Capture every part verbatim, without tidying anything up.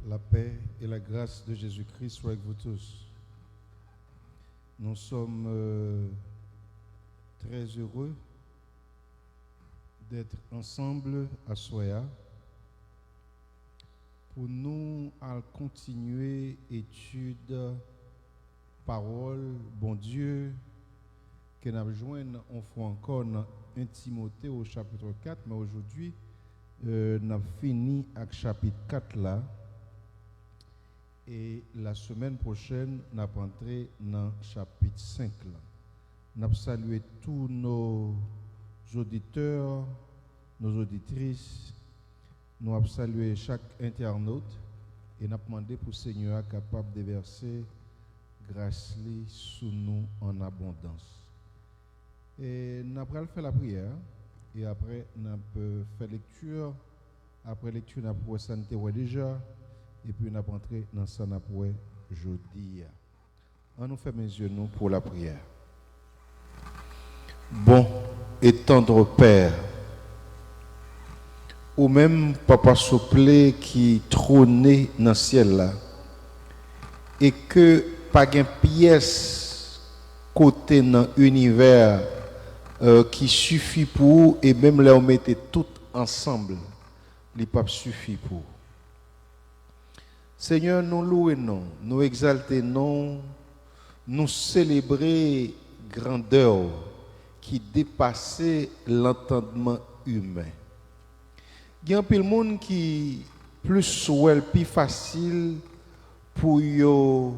La paix et la grâce de Jésus-Christ soient avec vous tous. Nous sommes euh, très heureux d'être ensemble aswè a pou nou al kontinye etid pawòl Bondye ke n ap jwenn yon fwa ankò nan en Timote au chapitre quatre, mais aujourd'hui euh, n ap fini ak chapit kat la. E la semaine prochaine, n ap antre nan chapit senk la. N ap salye tous nos auditeurs, nos auditrices. Nou ap salye chak entènot e n ap mande pou Senyè a kapab devèse gras li sou nou an abondans. E n ap pral fè lapriyè e apre n ap euh, fè lekti. Apre lekti n ap wè sa n te wè deja epi n ap antre nan sa n ap wè jodi a. An nou fèmen zye nou pou lapriyè. Bon et tendre Père, ou menm Papa souple ki twone nan syèl la, e ke pa gen pyès kote nan inivè euh, ki sifi pou ou, e menm lè w mete tout ansanm, li p ap sifi pou ou. Senyè, nou louwe non, nou egzalte non, nou selebre grandè w ki depase lantandman imen. Gen anpil moun ki plis wè l pi fasil pou yo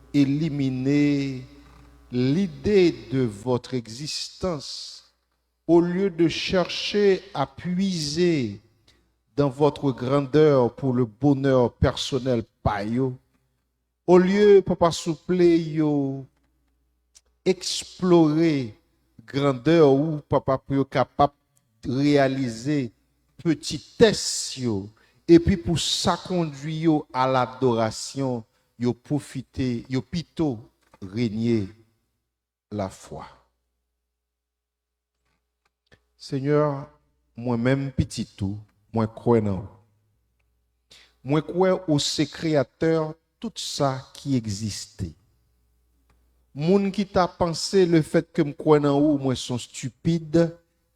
elimine l'idée de votre existence au lieu de chercher à puiser dans votre grandeur pour le bonheur personnel pa yo. Olye, Papa souple, yo eksplore grandè ou, Papa, pou yo kapab reyalize petitès yo, epi pou sa kondwi yo a ladorasyon, yo pwofite, yo pito renye lafwa. Senyè, mwen menm pitit ou, mwen kwè nan ou. Mwen kwè ou se kreyatè tout sa ki egziste. Moun ki ta panse lefèt ke m kwè nan ou, mwen se yon stipid,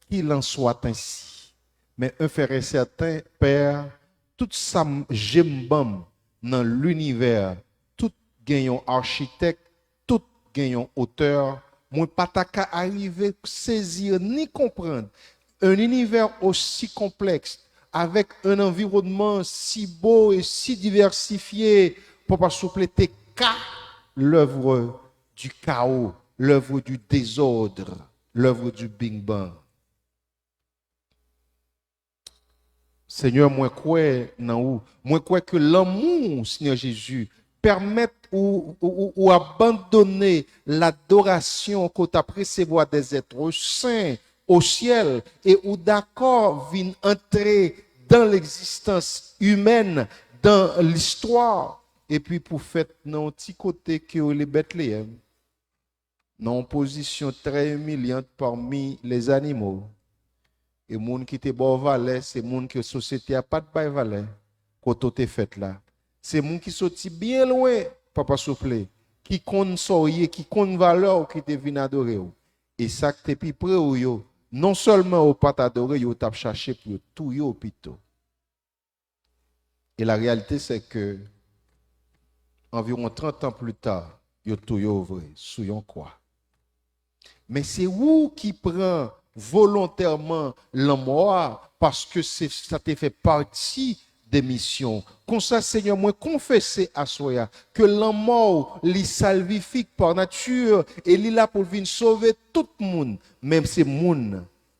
qu'il en soit ainsi. Men un fait est certain, Pè, tout sa m- je m ban m nan linivè, tout gen yon achitèk, tout gen yon otè, mwen pa ta ka arive sezi ni konprann un univers aussi complexe, avec un environnement si beau et si diversifié, Papa souple, te ka l'œuvre du chaos, l'œuvre du désordre, l'œuvre du Big Bang. Senyè, mwen kwè nan ou. Mwen kwè ke lanmou ou, Senyè Jezi, pèmèt ou, ou, ou, ou abandone ladorasyon ke w t ap resevwa des êtres saints au ciel e ou dakò vin antre dans l'existence humaine, dans l'histoire, epi pou fèt nan yon ti kote ke yo rele Betleyèm, nan yon pozisyon trè imilyant parmi les animaux. E moun ki te ba w valè, se moun ke sosyete a pa t bay valè, kote w te fèt la. Se moun ki soti byen lwen, Papa souple, ki konn sa w ye, ki konn valè w, ki te vin adore w. E sa k te pi pre w yo, non sèlman yo pa t adore, yo t ap chache pou yo touye w pito. Et la réalité, c'est que environ trente ans plus tard, yo touye w vre sou yon kwa. Men se ou ki pran volontèman lanmò a, paske se, sa te fè pati de misyon. Konsa, Senyè, mwen konfese aswè a ke lanmò w, li salvifique par nature, e li la pou l vin sove tout moun, menm se moun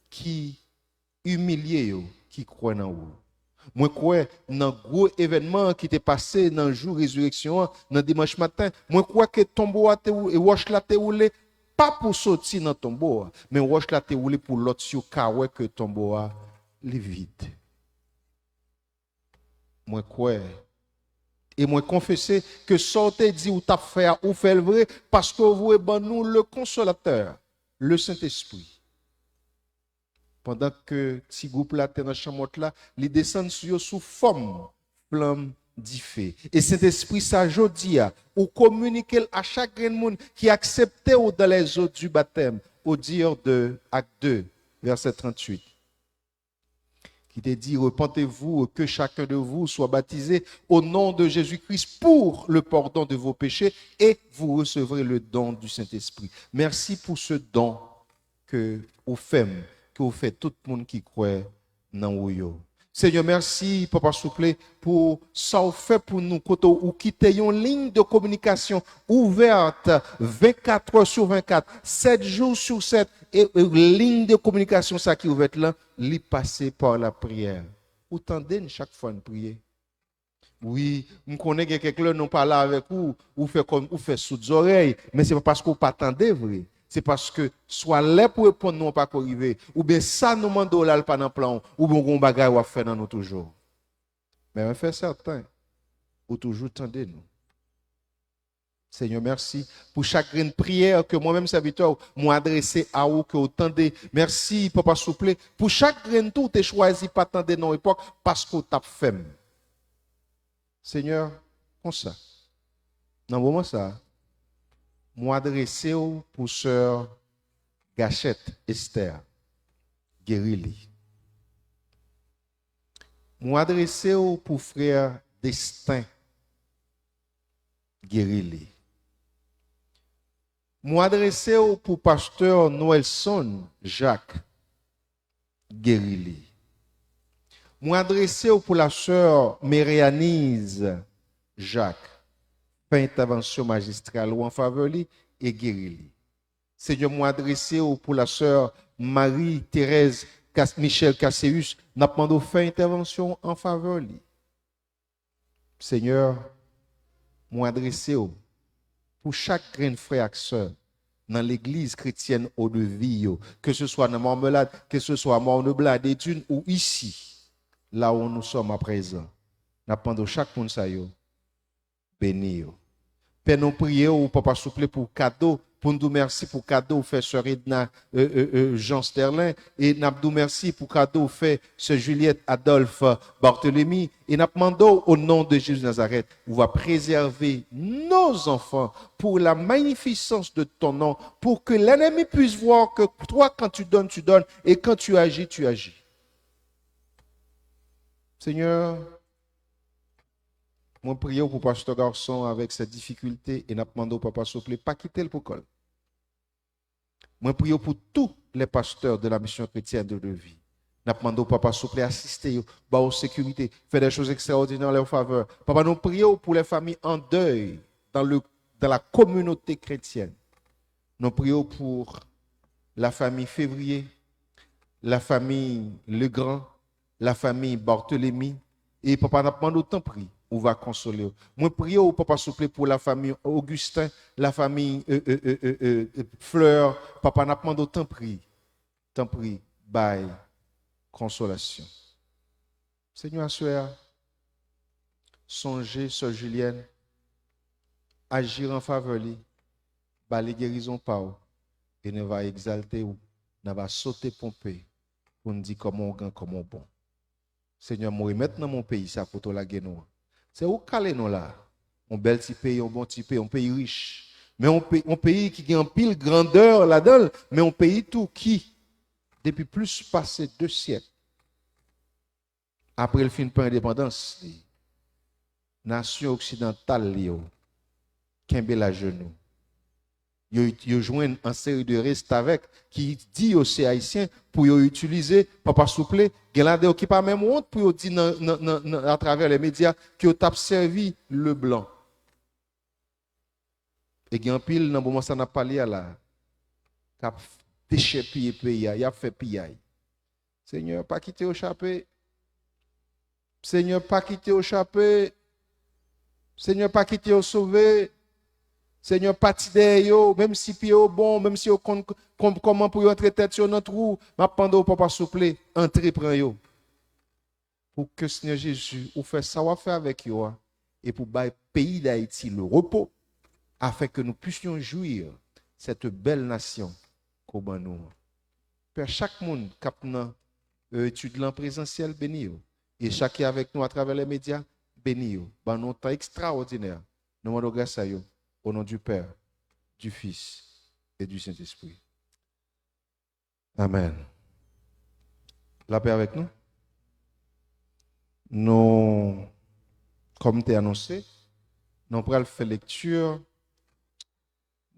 ki imilye yo ki kwè nan ou. Mwen kwè nan gwo evènman ki te pase nan jou rezireksyon an, nan dimanch maten. Mwen kwè ke tonbo a te woule, e wòch la te woule, pa pou soti nan tonbo a, men wòch la te woule pou lòt yo ka wè ke tonbo a, li vid. Mwen kwè. E mwen konfese ke sa w te di ou t ap fè a, ou fè l vre, paske w voye ban nou le Consolateur, le Saint-Esprit. Pandan ke ti gwoup la te nan chanmòt la, li desann sou yo sou fòm flanm dife. E Sentespri sa, jodi a, ou kominike l a chak grenn moun ki aksepte w dans les eaux du baptême, au dire de Actes deux, verset trente-huit, ki te di, repentez-vous, que chacun de vous soit baptisé au nom de Jésus-Christ pour le pardon de vos péchés, et vous recevrez le don du Saint-Esprit. Mèsi pou se don ke ou fè m, ke ou fè tout moun ki kwè nan ou yo. Senyè, mèsi, Papa, souple, pou sa ou fè pou nou, kote ou kite yon liy de kominikasyon ouvèt vennkat è sou vennkat, sèt jou sou sèt, e, e liy de kominikasyon sa ki ouvèt lan, li pase pa lapriyè. Ou tande n chak fwa n priye. Wi, m konnen gen kèk lè nou pale avèk ou, ou fè kòm, ou fè soud zòrèy, men se pa paske ou pa tande vre. Se paske swa lè pou reponn nou an pako rive, oubyen sa nou mande w la, l pa nan plan w, oubyen w gen yon bagay w ap fè nan nou toujou. Men mwen fè sèten, ou toujou tande nou. Senyè, mèsi pou chak grenn priyè ke mwen menm sèvitè w, mwen adrese a ou, ke ou tande. Mèsi, Papa, souple, pou chak grenn tou ou te chwazi pa tande nan yon epòk, paske ou t ap fè m. Senyè, konsa, nan moman sa a, mwen adrese w pou sè Gachèt Esther, geri li. Mwen adrese w pou frè Destin, geri li. Mwen adrese w pou pastè Noelson Jacques, geri li. Mwen adrese w pou la sè Merianiz Jacques, fè entèvansyon majistral ou an favè li e geri li. Senyè, mwen adrese w pou la sè Marie Thérèse Cas-, Michel Casséus, n ap mande w fè entèvansyon an favè li. Senyè, mwen adrese w pou chak grenn frè ak sè nan legliz kretyèn Eau de Vie yo, ke se swa nan Marmelade, ke se swa Morne Blanc, Dédune ou isi, la où nous sommes à présent. N ap mande w chak moun sa yo, beni yo. Pè, nou priye w, Papa, souple, pou kado, pou n di w mèsi pou kado ou fè sè Edna, euh, euh, euh, Jean Sterlin, e n ap di w mèsi pou kado ou fè sè Juliette Adolphe Barthélemy, e n ap mande w, au nom de Jésus de Nazareth, ou va préserver nos enfants pour la magnificence de ton nom, pour que l'ennemi puisse voir que toi, quand tu donnes, tu donnes, et quand tu agis, tu agis. Senyè, mwen priye w pou pastè Garçon avèk sèt difikilte e n ap mande w, Papa, souple, pa kite l pou kò l. Mwen priye w pou tous les pasteurs de la mission chrétienne de Eau de Vie. N ap mande w, Papa, souple, asiste yo, ba yo sekirite, fè des choses extraordinaires en leur faveur. Papa, nou priye w pou les familles en deuil dans le, dans la communauté chrétienne. Nou priye w pou la famille Février, la famille Legrand, la famille Barthélemy, e Papa, n ap mande w, tanpri, ou va konsole yo. Mwen priye w, Papa, souple, pou la famille Augustin, la famille, euh, euh, euh, euh, euh, euh, Fleur. Papa, n ap mande w, tanpri, tanpri, bay konsolasyon. Senyè, aswè a, sonje sè Julienne, aji an favè li, ba li gerizon pa w, e nou va egzalte w, n va sote ponpe pou n di kòman w gran, kòman w bon. Senyè, mwen remèt nan men w peyi sa kote w lage nou an. Se ou k kale nou la. Yon bèl ti peyi, yon bon ti peyi, yon peyi rich. Men yon pe-, yon peyi ki gen anpil grandè ladan l, men yon peyi tou ki, depi plis pase de syèk, apre l fin pran endepandans li, nasyon oksidantal li yo kenbe l ajenou. Yo, yo jwenn an seri de restavèk ki di yo se Ayisyen pou yo itilize, Papa, souple, gen ladan yo ki pa menm wont pou yo di nan, nan, nan, nan, atravè lè medya ke yo t ap sèvi leblan. E gen anpil nan moman sa n ap pale a la, k ap dechèpiye peyi a, y ap fè piyay. Senyè, pa kite yo chape. Senyè, pa kite yo chape. Senyè, pa kite yo sove. Senyè, pati dèyè yo, menm si pye yo bon, menm si yo konn k-, kòm-, kòman pou yo antre tèt yo nan twou, m ap mande w, Papa, souple, antre pran yo. Pou ke, Senyè Jezi, ou fè sa w ap fè avèk yo a, e pou bay peyi Dayiti le repo, afin que nous puissions jouir cette belle nation ke w ban nou an. Pè, chak moun k ap nan, euh, etid lan prezansyèl, beni yo. E chak ki avèk nou atravè lè medya, beni yo, ban nou tan ekstraòdinè. Nou mande w gras a yo, au nom du Père, du Fils et du Saint-Esprit. Amèn. Lapè avèk nou. Nou, kòm te anonse, nou pral fè lekti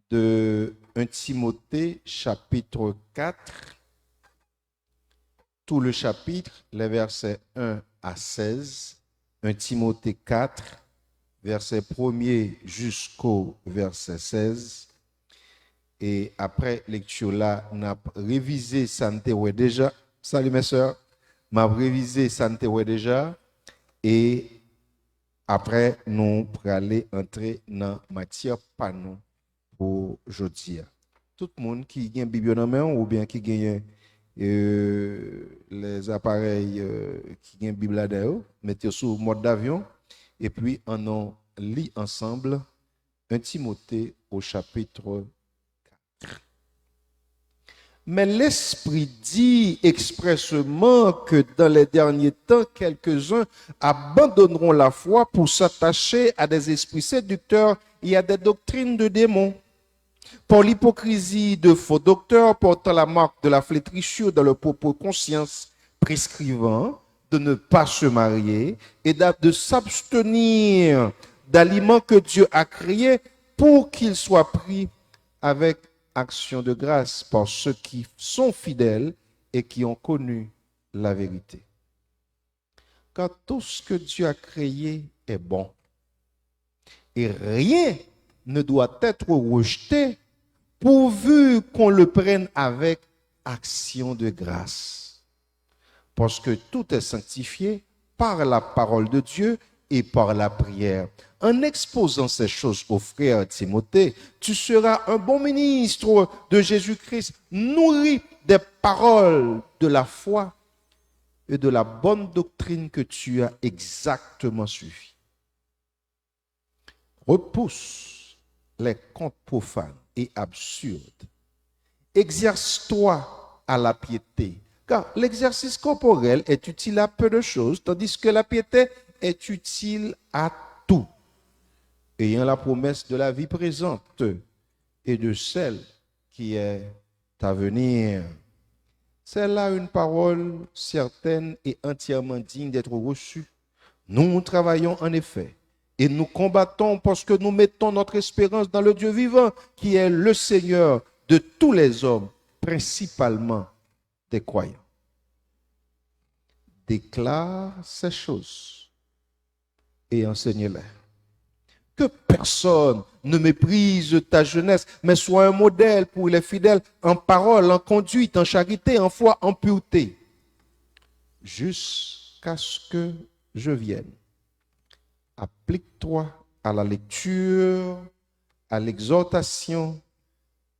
de un Timote, chapitre quatre, tout le chapitre, les versets un à seize, un Timote quatre, verset premier jusqu'au verset seize. E aprè lekti la, n ap revize sa n te wè deja. Salut mes sœurs. M ap revize sa n te wè deja. E aprè, nou prale antre nan matyè pa nou pou jodi a. Tout moun ki gen Bib yo nan men w, oubyen ki genyen, euh, les appareils, euh, ki gen Bib ladan yo, mete yo sou mòd avyon, epi ann nou li ansanm un Timote au chapitre quatre. Mais l'Esprit dit expressément que dans les derniers temps, quelques-uns abandonneront la foi pour s'attacher à des esprits séducteurs et à des doctrines de démons. Par l'hypocrisie de faux docteurs portant la marque de la flétrissure dans leur propre conscience, prescrivant de ne pas se marier et d'a- de s'abstenir d'aliments que Dieu a créés pour qu'ils soient pris avec action de grâce par ceux qui sont fidèles et qui ont connu la vérité. Car tout ce que Dieu a créé est bon, et rien ne doit être rejeté pourvu qu'on le prenne avec action de grâce. Parce que tout est sanctifié par la parole de Dieu et par la prière. En exposant ces choses au frère Timothée, tu seras un bon ministre de Jésus-Christ, nourri des paroles de la foi et de la bonne doctrine que tu as exactement suivie. Repousse les contes profanes et absurdes. Exerce-toi à la piété, car l'exercice corporel est utile à peu de choses, tandis que la piété est utile à tout, ayant la promesse de la vie présente et de celle qui est à venir. C'est là une parole certaine et entièrement digne d'être reçue. Nous travaillons en effet, et nous combattons parce que nous mettons notre espérance dans le Dieu vivant, qui est le Seigneur de tous les hommes, principalement des croyants. Déclare ces choses et enseigne-les. Que personne ne méprise ta jeunesse, mais sois un modèle pour les fidèles en parole, en conduite, en charité, en foi, en pureté, jusqu'à ce que je vienne. Applique-toi à la lecture, à l'exhortation,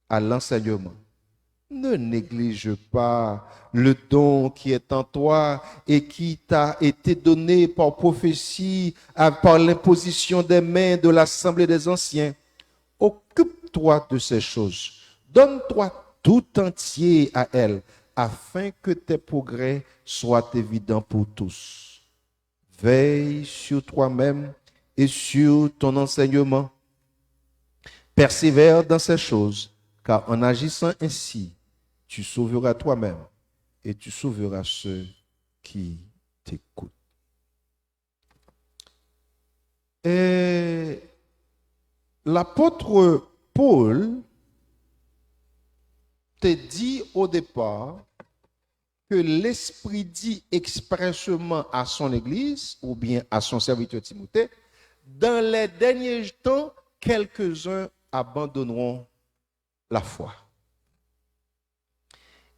à l'enseignement. Ne néglige pas le don qui est en toi et qui t'a été donné par prophétie, à, par l'imposition des mains de l'assemblée des anciens. Occupe-toi de ces choses. Donne-toi tout entier à elles, afin que tes progrès soient évidents pour tous. Veille sur toi-même et sur ton enseignement. Persévère dans ces choses, car en agissant ainsi, tu sauveras toi-même et tu sauveras ceux qui t'écoutent. E lapot Pòl te di o depa ke Lespri di ekspresman a son legliz, oubyen a son sèvitè Timote, dans les derniers temps, quelques-uns abandonneront la foi.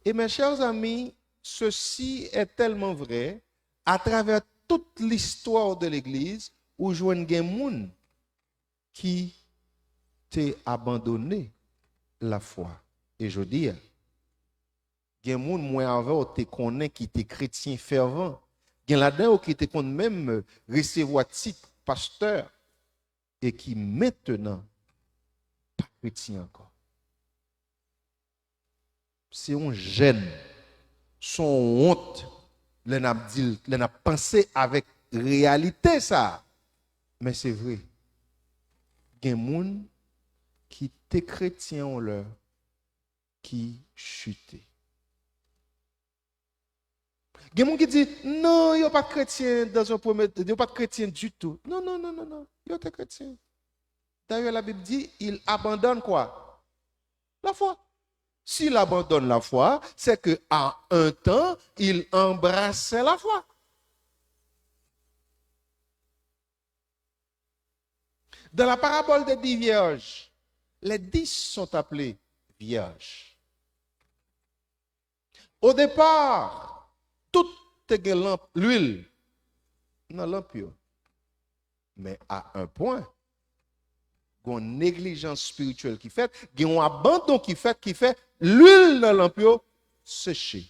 Et mes chers amis, ceci est tellement vrai, à travers toute l'histoire de l'Église, ou jwenn gen moun ki te abandone lafwa. E jodi a, gen moun mwen avè w te konnen ki te kretyen fèvan. Gen ladan yo ki te konn menm resevwa tit pastè e ki mentenan pa kretyen ankò. Se yon jèn, se yon wont lè n ap di l, lè n ap panse avèk reyalite sa a. Men se vre, gen moun ki te kretyen yon lè ki chite. Gen moun ki di, non, yo pa t kretyen dans yon premye, yo pa t kretyen ditou. Non, non, non, non, non, yo te kretyen. Dayè, Labib di, il abandonne quoi? La foi. S'il abandonne la foi, c'est que à un temps, il embrassait la foi. Dans la parabole des dix vierges, les dix sont appelés vierges. Au départ, tout te gen lanp, lwil nan lanp yo. Men à un point, gen yon neglijans espirityèl ki fèt, gen yon abandon ki fèt, ki fè lwil nan lanp yo seche.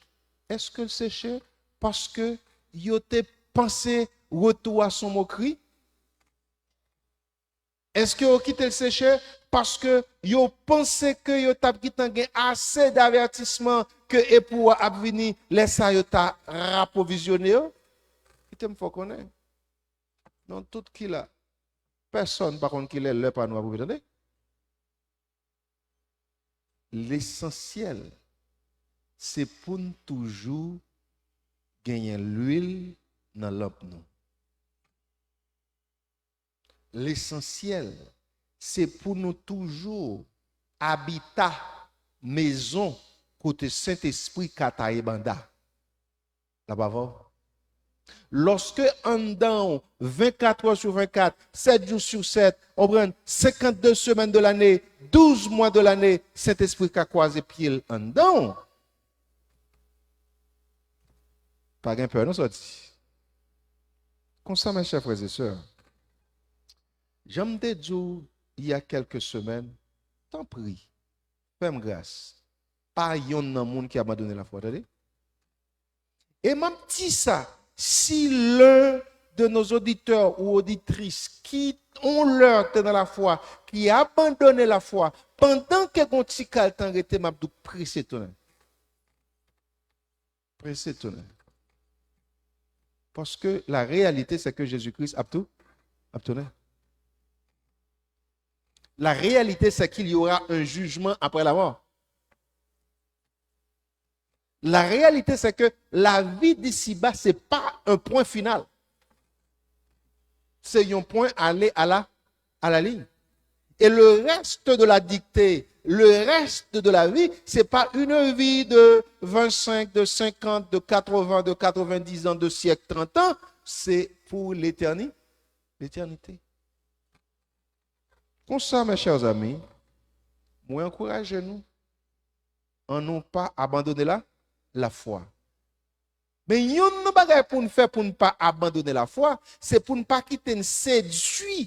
Èske l seche paske yo te panse retou a se yon mokri? Èske yo kite l seche paske yo panse ke yo t ap gentan gen ase davètisman ke epou a ap vini, lè sa yo ta rapwovizyone yo? Kite m fè w konnen. Nou tout ki la, pèsonn pa konn kilè lè pa nou ap rive, tande. Lesansyèl, se pou n toujou genyen lwil nan lanp nou. Lesansyèl, se pou nou toujou abita, mezon kote Sentespri ka taye banda. L ap avè w. Lòske anndan w, vennkat è sou vennkat, sèt jou sou sèt, w konprann, senkannde semèn de lane, douz mwa de lane, Sentespri ka kwaze pye l anndan w, pa gen pè non, sa w di. Konsa, mes chers frères et sœurs, jan m te di w il y a quelques semaines, tanpri, fè m gras, pa yonn nan moun ki abandone lafwa, tande. E m ap di sa, si l'un de nos auditeurs ou auditrices ki yon lè te nan lafwa, ki abandone lafwa, pandan ke gon ti kal tan rete, m ap di w prese tounen. Prese tounen. Paske la réalité, c'est que Jésus-Christ ap tou, ap tounen. La réalité, c'est qu'il y aura un jugement après la mort. La réalité, c'est que la vie d'ici-bas, c'est pas un point final. C'est un point aller à la, à la ligne. Et le reste de la dictée, le reste de la vie, c'est pas une vie de vingt-cinq, de cinquante, de quatre-vingts, de quatre-vingt-dix ans, de siècle, trente ans, c'est pour l'éterni-, l'éternité. Konsa, mes chers amis, mwen ankouraje nou, annou pa abandone la, lafwa. Men yonn nan bagay pou n fè pou n pa abandone lafwa, se pou n pa kite n sedui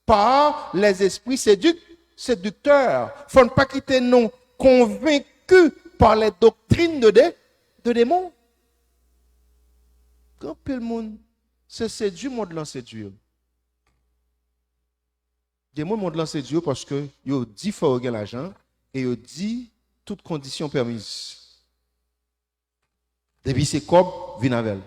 par les esprits séduc-, séducteurs. Fò n pa kite nou konvenki par les doctrines de dé-, de démons. Gen anpil moun, se sedui mond lan sedui yo. Gen moun mond lan sedui yo paske yo di fò yo gen lajan e yo di tout kondisyon pèmiz. Depi se kòb, vin avè l.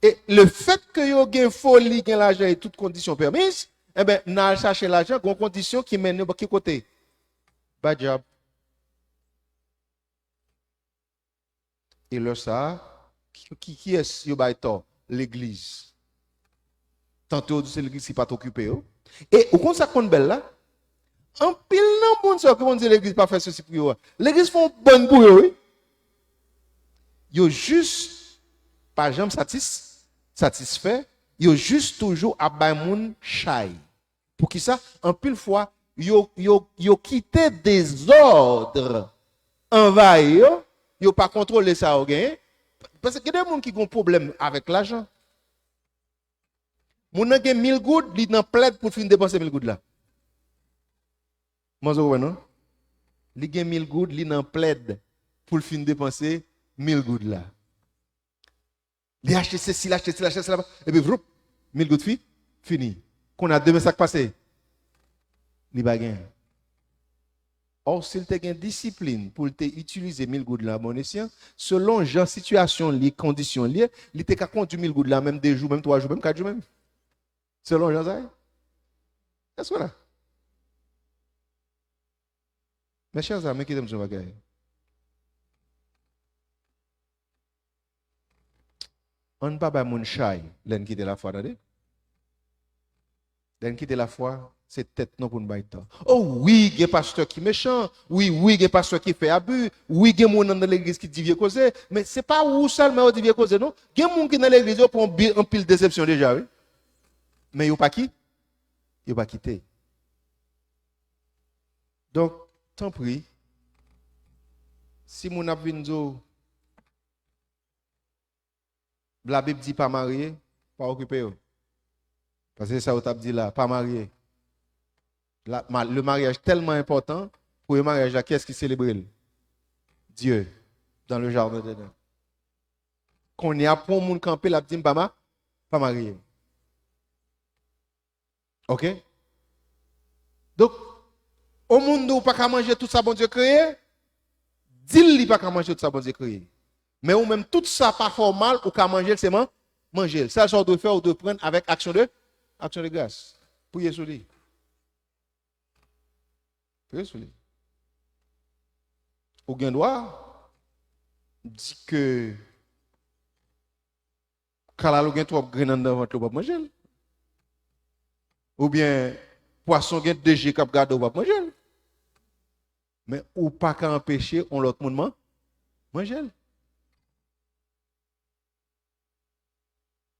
E le fèt ke yo gen foli, gen lajan e tout kondisyon pèmiz, enben, nan al chache lajan, gon kondisyon ki mennen yo ki kote? Bay djab. E lè sa a, ki, ki, kiyès yo bay tò? Legliz. Tante yo di se legliz ki pa t okipe yo. E ou konn sa k konn bèl la? Anpil nan moun sa yo ki konn di legliz pa fè sesi pou yo a, legliz fè yon bann pou yo, wi. Yo jis pa janm satis-, satisfè, yo jis toujou ap bay moun chay. Poukisa? Anpil fwa, yo, yo, yo kite dezòd anvayi yo, yo pa kontwole sa yo genyen. Paske gen de moun ki gen pwoblèm avèk lajan. Moun nan gen mil goud, li nan plèd pou l fin depanse mil goud la. Manzè, ou konprann, non? Li gen mil goud, li nan plèd pou l fin depanse mil goud la. Li achte sesi, li achte sela, achte sela, epi vwoup, mil goud fi, fini. Kounye a, demen sa k pase? Li pa gen. Or, si l te gen disiplin pou l te itilize mil goud la a bon esyan, selon jan sitiyasyon li, kondisyon li ye, li te ka kondui mil goud la menm de jou, menm twa jou, menm kat jou menm. Selon jan sa ye. Èske w la? Mes chers amis, kite m di yon bagay. Ann pa bay moun chay lè n kite lafwa, tande. Lè n kite lafwa, se tèt nou pou n bay tan. O wi, gen pastè ki mechan. Wi, wi, gen pastè ki fè abi. Wi, gen moun nan legliz ki di vye koze. Men se pa ou sèlman yo di vye koze, non. Gen moun ki nan legliz, yo pran bi- anpil desepsyon deja, wi. Men yo pa ki? Yo pa kite. Donk, tanpri, si moun ap vin di w, Labib di pa marye, pa okipe yo. Paske se sa yo t ap di la, pa marye. La, ma, le mariage tèlman enpòtan, premye maryaj la, kiyès ki selebre l? Dye, dans le jardin d'Éden. Kounye a, pou yon moun kanpe, l ap di m pa ma, pa marye. Ok? Donk, yon moun di w pa ka manje tout sa Bondye kreye, di l li pa ka manje tout sa Bondye kreye. Men ou menm, tout sa pa fè w mal, ou ka manje l, se man, manje l. Sèl sa w dwe fè, ou dwe pran avèk aksyon de, aksyon de gras. Priye sou li. Priye sou li. Ou gen dwa di ke kalalou gen twòp grenn anndan vant li, ou p ap manje l. Oubyen pwason gen de je k ap gade w, ou p ap manje l. Men ou pa ka anpeche yon lòt moun man, manje l.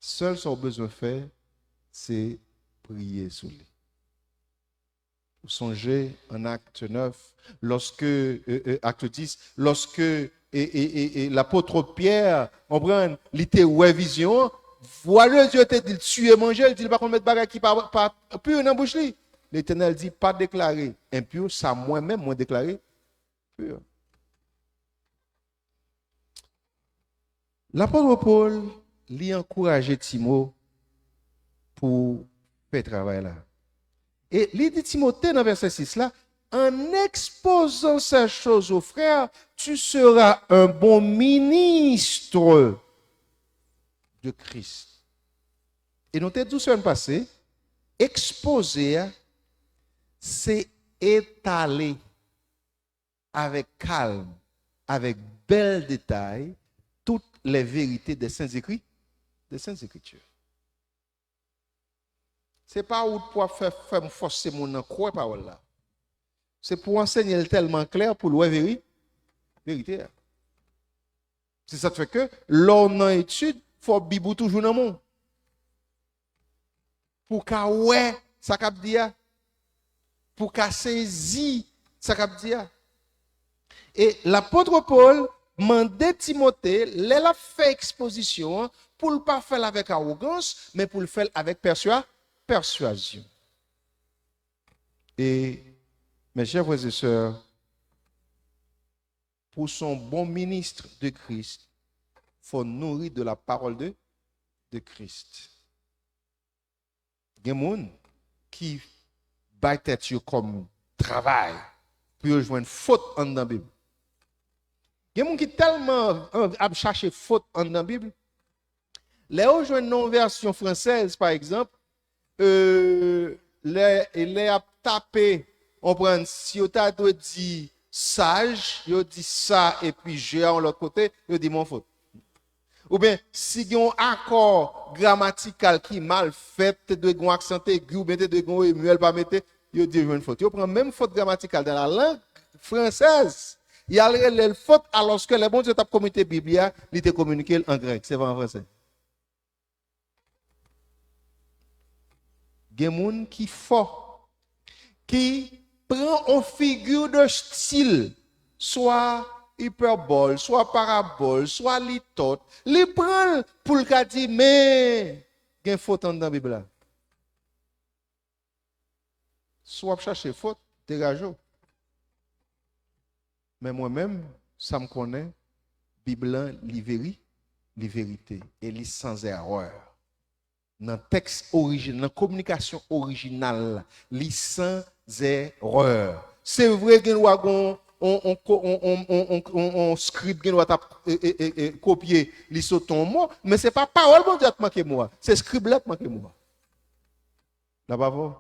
Sèl sa w bezwen fè, se priye sou li. Ou sonje an Acte neuf, lòske, e, e, Acte dix, lòske, e, e, e, e, lapot Pyè, konprann, li te wè vizyon an, vwa de Dye te di l tiye manje, li di l pa konn met bagay ki pa, pa pi nan bouch li. Letènèl di, pa deklare enpi sa mwen menm mwen deklare pi. Lapot Pòl, li ankouraje Timo pou fè travay la. E li di Timote nan vèsè sis la, en exposant ces choses aux frères, tu seras un bon ministre de Christ. E nou te di w semèn pase, ekspoze a, se etale avèk kalm, avèk bèl detay, toutes les vérités des Saintes Écritures, des Saintes Écritures. Se pa wout pou ap fè, fè m fòse moun nan kwè pawòl la. Se pou ansenye l tèlman klè pou l wè veri, verite a. Se sa k fè ke lè w nan etid, fò Bib ou toujou nan men w. Pou w ka wè sa k ap di a. Pou w ka sezi sa k ap di a. E lapot Pòl mande Timote, lè l ap fè ekspozisyon an, pou l pa fè l avèk awogans, men pou l fè l avèk pèswa, pèswazyon. E, mes chers frères et sœurs, pou w se yon bon minis de Kris, fò w nouri de la parole de, de Christ. Gen moun ki bay tèt yo kòm travay pou yo jwenn fot anndan Bib. Gen moun ki tèlman an-, ap chache fot anndan Bib, lè yo jwenn nan yon vèsyon fransèz, pa egzanp, e, lè, e lè y ap tape, konprann, si yo ta dwe di saj, yo di sa epi je a yon lòt kote, yo di men yon fot. Oubyen, si gen yon akò gramatikal ki mal fèt, te dwe gen yon aksan egi, oubyen te dwe gen yon e, men l pa mete, yo di yo jwenn fot. Yo pran menm fot gramatikal dans la langue française, y al rele l fot, alòske lè Bondye t ap kominike Bib li a, li te kominike l an grèk, se pa an fransè. Gen moun ki fò, ki pran on figi de stil, swa ipèbòl, swa parabòl, swa litòt, li pran l pou l ka di, men, gen fot anndan Bib la. Si w ap chache fot, degaje w. Men mwen menm, sa m konnen, Bib lan, li veri, li verite, e li san erè. Nan tèks orijin-, nan kominikasyon orijinal la, li san erè. Se vre, gen dwa gen yon, yon, yon, yon, yon, yon, yon, yon, yon skrib gen dwa t ap, e, e, e, e, kopye, li sot yon mo, men se pa pawòl Bondye a t manke mo a, se skrib la t manke mo a. La pa vre?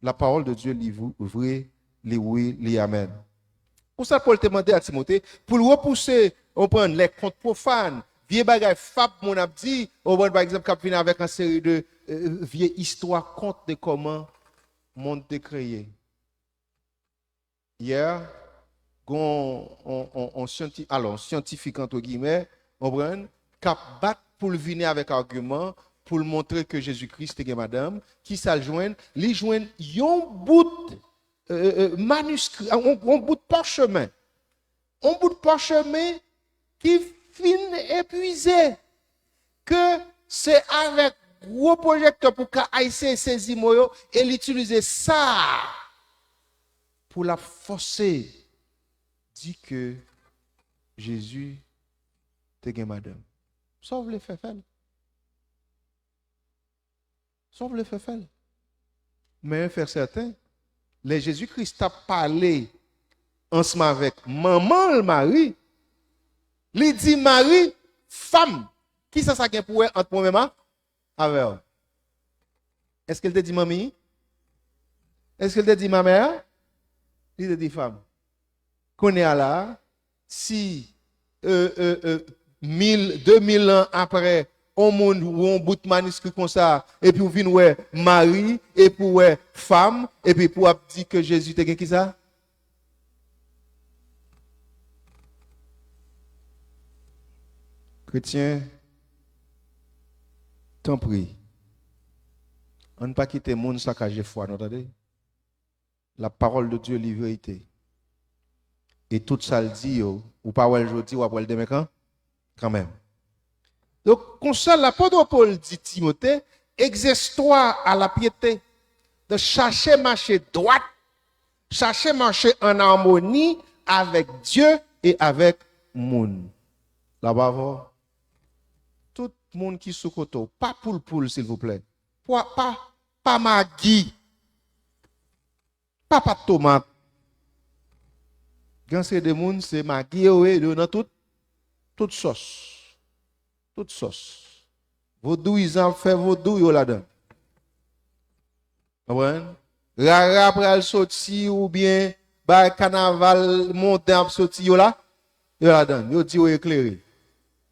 La parole de Dieu, li vre, li wi, li amèn. Konsa, Pòl te mande a Timote pou l repouse, w konprann, les contes profanes, vye bagay fab moun ap di, w konprann, pa egzanp, k ap vin avèk yon seri de, euh, vye istwa, kont de kòman mond te kreye. Yè, gen yon, yon, yon, yon syanti-, alò, yon syantifik, antre giyimè, w konprann, k ap bat pou l vini avèk agiman, pou l montre ke Jezi Kris te gen madanm. Kisa l jwenn? Li jwenn yon bout, euh, euh, maniskri, yon, yon bout pachemen. Yon bout pachemen ki fin epwize. Ke se avèk gwo pwojektè pou ka eseye sezi mo yo, e l itilize sa pou l ap fòse di ke Jezi te gen madanm. Sa w vle fè, fè l. Sa w vle fè, fè l. Men yon fè sèten, lè Jezi Kris t ap pale ansanm avèk manman l, Mari, li di Mari, fanm, kisa sa gen pou wè ant mwen menm a-, avè w? Èske l te di manmi? Èske l te di ma mère? Li te di fanm. Kounye a la, si, euh, euh, euh, mil, de mil an apre, yon moun ou yon bout maniskri konsa, epi w vin wè Mari, epi w wè fanm, epi pou w ap di ke Jezi te gen kisa? Kretyen, tanpri, ann pa kite moun sakaje fwa nou, tande? La parole de Dieu, li verite. E tout sa l di yo, ou pa wè l jodi, w ap wè l demen kan, kanmenm. Donk, konsa, lapot Pòl di Timote, exerce-toi à la piété, de chache mache dwat, chache mache an amoni avèk Dye e avèk moun. La pa vre? Tout moun ki sou kote w, pa poulpoul, silvouplè. Pa, pa, pa magi. Pa pat tomat. Gen seri de moun, se magi yo ye, yo nan tout, tout sòs. Tout sòs. Vodouyizan ap fè vodou, yo ladan. Konprann? Rara pral soti oubyen bay kanaval mondan ap soti, yo la, yo ladan. Yo di yo eklere.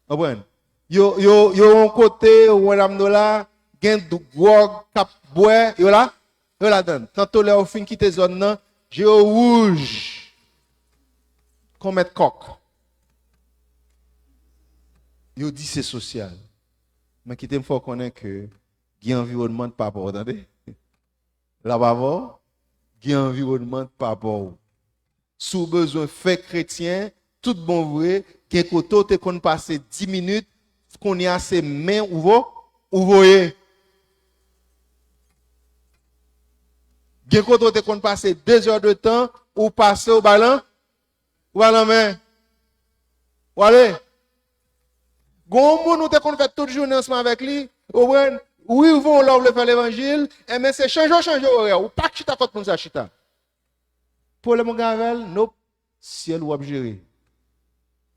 Konprann? Yo, yo, yo yon kote, yo wè lamdo la, gen dwòg k ap bwè, yo la, yo ladan. Tanto lè yo fin kite zòn nan, je yo wouj kon mèt kòk. Yo di se sosyal. Men kite m fè w konnen ke gen anviwònman pa pa w, tande? La pa vre? Gen anviwònman pa pa w. Si w bezwen fè kretyen, tout bon vre, gen kote w te konn pase dis minit, kounye a se men ou vo-, ou voye. Gen kote w te konn pase de zè de tan, ou pase, ou ba lan, ou ba lanmen. Ou ale. Gon moun ou te konn fè tout jounen ansanm avèk li, ou konprann, ou rive yon lè w vle fè levanjil, enben se chanje w chanje orè, ou pa k chita kot moun sa chita. Pwoblèm ou gen avè l, nop, syèl ou ap jere.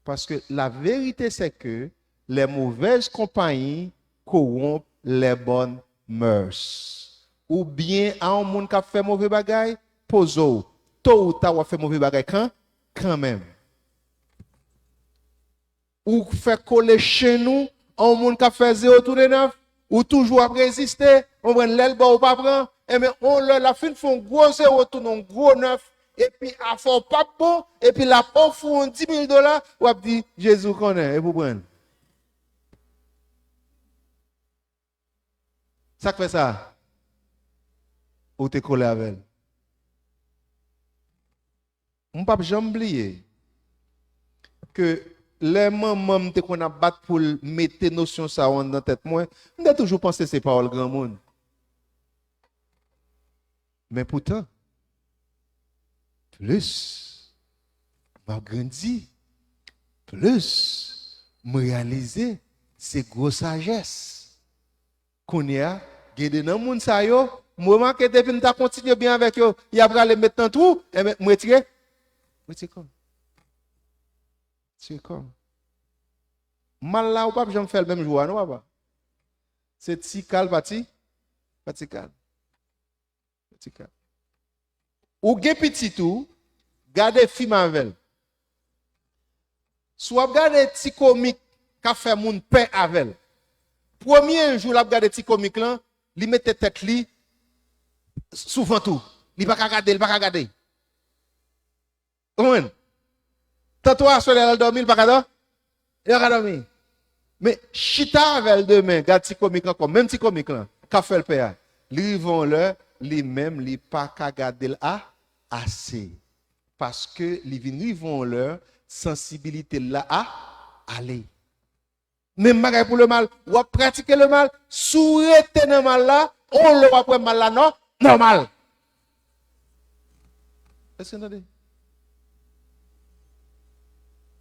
Parce que la vérité, c'est que les mauvaises compagnies corrompent les bonnes mœurs. Ou byen a yon moun k ap fè move bagay, poze w. To ou ta w ap fè move bagay kan, kanmenm. Ou fè kole chenn ou a yon moun k ap fè zewo tounen nèf, ou toujou ap reziste, ou konprann, lè l ba w ou pa pran, enben, yon lè l ap fin fè yon gwo zewo tounen yon gwo nèf, epi afè w p ap bon, epi l ap ofri w yon dis mil dola, w ap di, Jezi w konnen, epi w pran l. Sa k fè sa? Ou te kole avè l. M p ap janm bliye ke lè manman m te konn ap bat pou l mete nosyon sa yo anndan tèt mwen, m te toujou panse se pawòl granmoun. Men poutan, plis m ap grandi, plis m reyalize se gwo sajès. Kounye a, gen de nan moun sa yo, M remake depi m ta kontinye byen avèk yo, y ap rale m met nan twou, enben, m retire. Retire kò m. Retire kò m. Mal la, ou p ap janm fè l menm jou a, non, papa. Se ti kal pa ti, pa ti kal. Ti kal. Ou gen pitit ou, gade fim avè l. Si w ap gade ti komik k ap fè moun pè avè l, premye jou l ap gade ti komik lan, li mete tèt li sou vant ou. Li pa ka gade, li pa ka gade. Ou konprann? Tanto aswè lè l al dòmi, li pa ka dò-, li pa ka dòmi. Men chita avè l demen, gad ti komik ankò, menm ti komik lan, k ap fè l pè a. Li rive yon lè, li menm, li pa ka gade l a, ase. Paske li vin rive yon lè, sansibilite l la a, ale. Menm bagay pou lemal, w ap pratike lemal, si w rete nan mal la, yon lè w ap wè mal la nò-, nòmal. Èske n tande?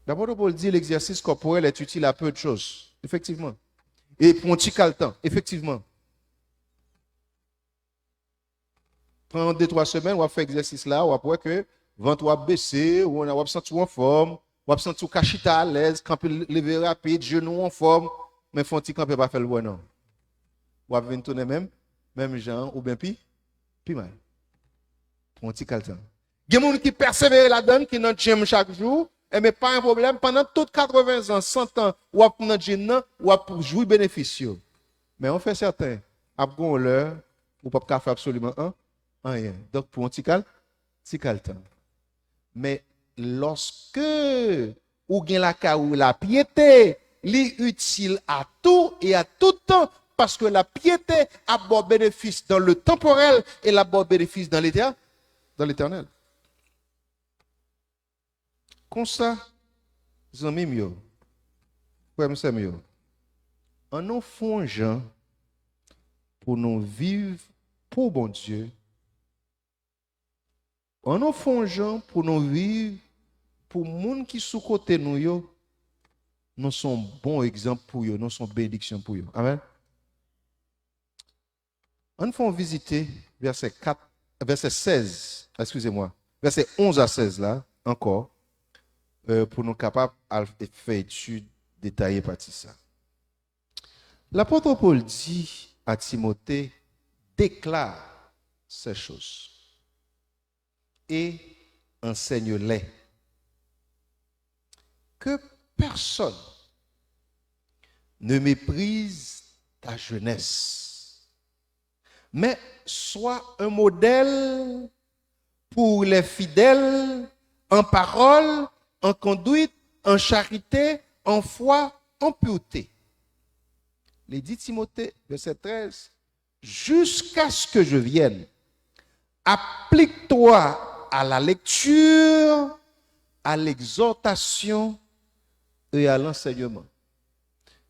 Lapot Pòl di, l'exercice corporel est utile à peu de choses. Efektivman. E pou yon ti kal tan, efektivman. Pran de twa semèn, w ap fè egzèsis la, w ap wè ke vant ou ap bese, w ap santi w anfòm, w ap santi w ka chita alèz, kanpe, leve rapid, jenou w anfòm, men fè yon ti kanpe pa fè l bwè non. W ap vin tounen menm, menm jan an, oubyen pi, pi mal. Pran yon ti kal tan. Gen moun ki pèsevere ladan l, ki nan gym chak jou, enben pa yon pwoblèm, pandan tout katreven zan, san tan, w ap nan gym nan, w ap jwi benefis yo. Men yon fè sèten, ap gen yon lè, ou p ap ka fè absoliman an, anyen. Donk, pou yon ti kal, ti kal tan. Men lòske ou gen lakay ou lapyete, li itil a tou e a tout tan, paske lapyete ap ba w benefis dans le temporel e l ap ba w benefis dans l'éter-, dans l'éternel. Konsa, zanmi m yo, frè m, sè m yo, ann nou fè yon jan pou nou viv pou Bondye. Ann nou fè yon jan pou nou viv pou moun ki sou kote nou yo, nou se yon bon egzanp pou yo, nou se yon benediksyon pou yo. Amèn. Ann fè yon vizite vèsè kat, vèsè sèz, eskize mwa, vèsè onz a sèz la, ankò, euh, pou nou kapab al fè etid detaye pati sa. Lapot Pòl di a Timote, déclare ces choses et enseigne-les. Que personne ne méprise ta jeunesse, mais sois un modèle pour les fidèles en parole, en conduite, en charité, en foi, en pureté. Li di Timote, vèsè trèz, jusqu'à ce que je vienne, applique-toi à la lecture, à l'exhortation et à l'enseignement.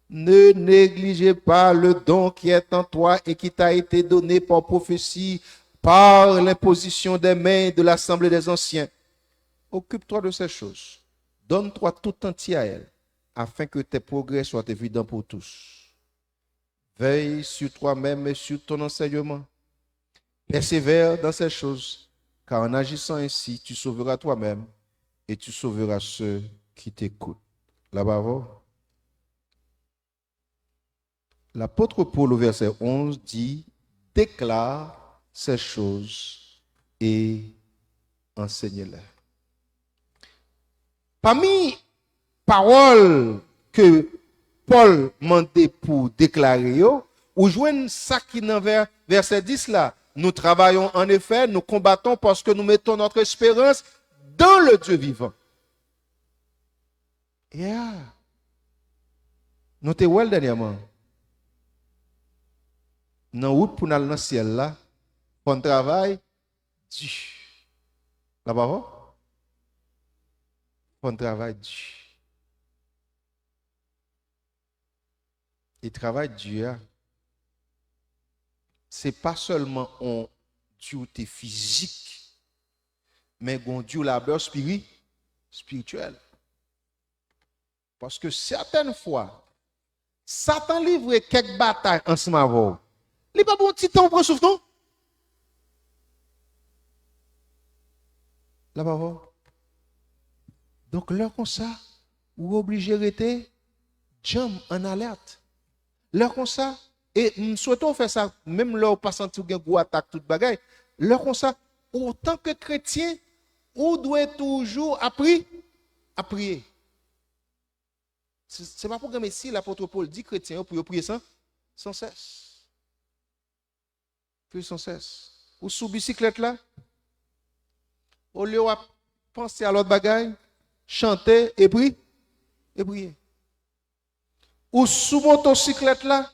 Ne négligez pas le don qui est en toi et qui t'a été donné par prophétie, par l'imposition des mains de l'assemblée des anciens. Occupe-toi de ces choses. Donne-toi tout entier à elles, afin que tes progrès soient évidents pour tous. Veille sur toi-même et sur ton enseignement. Persévère dans ces choses, car en agissant ainsi, tu sauveras toi-même et tu sauveras ceux qui t'écoutent. Laba avè w. Lapot Pòl, o vèsè onz, di, déclare ces choses et enseigne-les. Pami pawòl ke Pòl mande pou deklare yo, ou jwenn sa ki nan vè-, vèsè dis la. Nous travaillons en effet, nous combattons parce que nous mettons notre espérance dans le Dieu vivant. Yeah. Nou te wè l dènyèman. Nan wout pou n al nan syèl la, fò n travay di. Laba avè w? Fò n travay di. E travay di a, se pa sèlman yon diwte fizik, men gon diw labè spiri-, espirityèl. Paske sètèn fwa, Satan livre kèk batay ansanm avè w. Li pa bon ti tan w pran souf non. Sa pa vre? Donk, lè konsa, ou oblije rete djanm, an alèt. Lè konsa, e m swete w fè sa, menm lè w pa santi w gen gwo atak, tout bagay. Lè konsa, otan ke kretyen, ou dwe toujou ap pri-, ap priye. Se, se pa pwogram isi lapot Pòl di kretyen yo pou yo priye san, san sès. Priye san sès. Ou sou bisiklèt la, olye w ap panse a lòt bagay, chante e pri-, e priye. Ou sou motosiklèt la,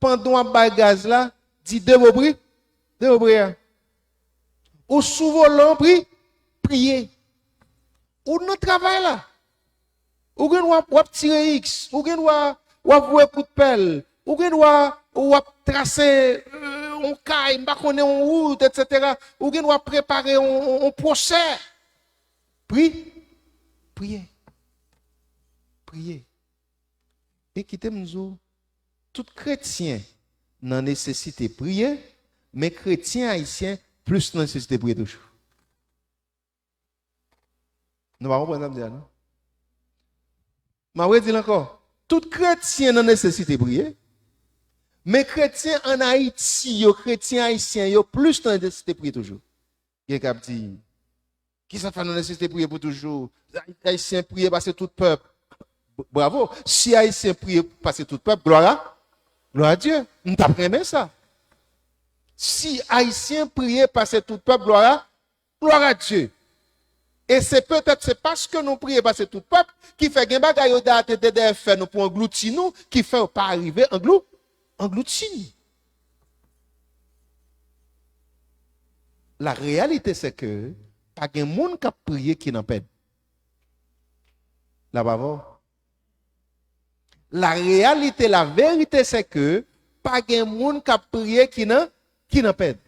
pandan w ap bay gaz la, di de mo pri-, de mo priye. Ou sou volan, pri-, priye. Ou nan travay la. Ou gen dwa w ap tire X, ou gen dwa w ap voye kout pèl, ou gen dwa w ap trase, euh, yon kay, m pa konnen yon wout, etsetera. Ou gen dwa w ap prepare yon, yon, yon pwosè. Pri-, priye. Priye. E kite m di w, tout kretyen nan nesesite priye, men kretyen ayisyen plis nan nesesite priye toujou. Nou pa konprann sa m di a, non? M ap redi l ankò. Tout kretyen nan nesesite priye, men kretyen ann Ayiti yo, kretyen ayisyen yo, plis nan nesesite priye toujou. Gen k ap di, "Kisa fè nou nesesite priye pou toujou? Ayisyen priye pase tout pèp." B-, bravo. Si Ayisyen priye pase tout pèp, glwa a, glwa a Dye. M t ap renmen sa. Si Ayisyen priye pase tout pèp, glwa a, glwa a Dye. E se petèt se paske nou priye pase tout pèp ki fè gen bagay yo da te dèyè fè nou pou anglouti nou, ki fè yo pa rive anglou-, anglouti nou. La réalité, c'est que pa gen moun k ap priye ki nan pèn. La pa vre? La réalité, la vérité, c'est que pa gen moun k ap priye ki nan, ki nan pèn.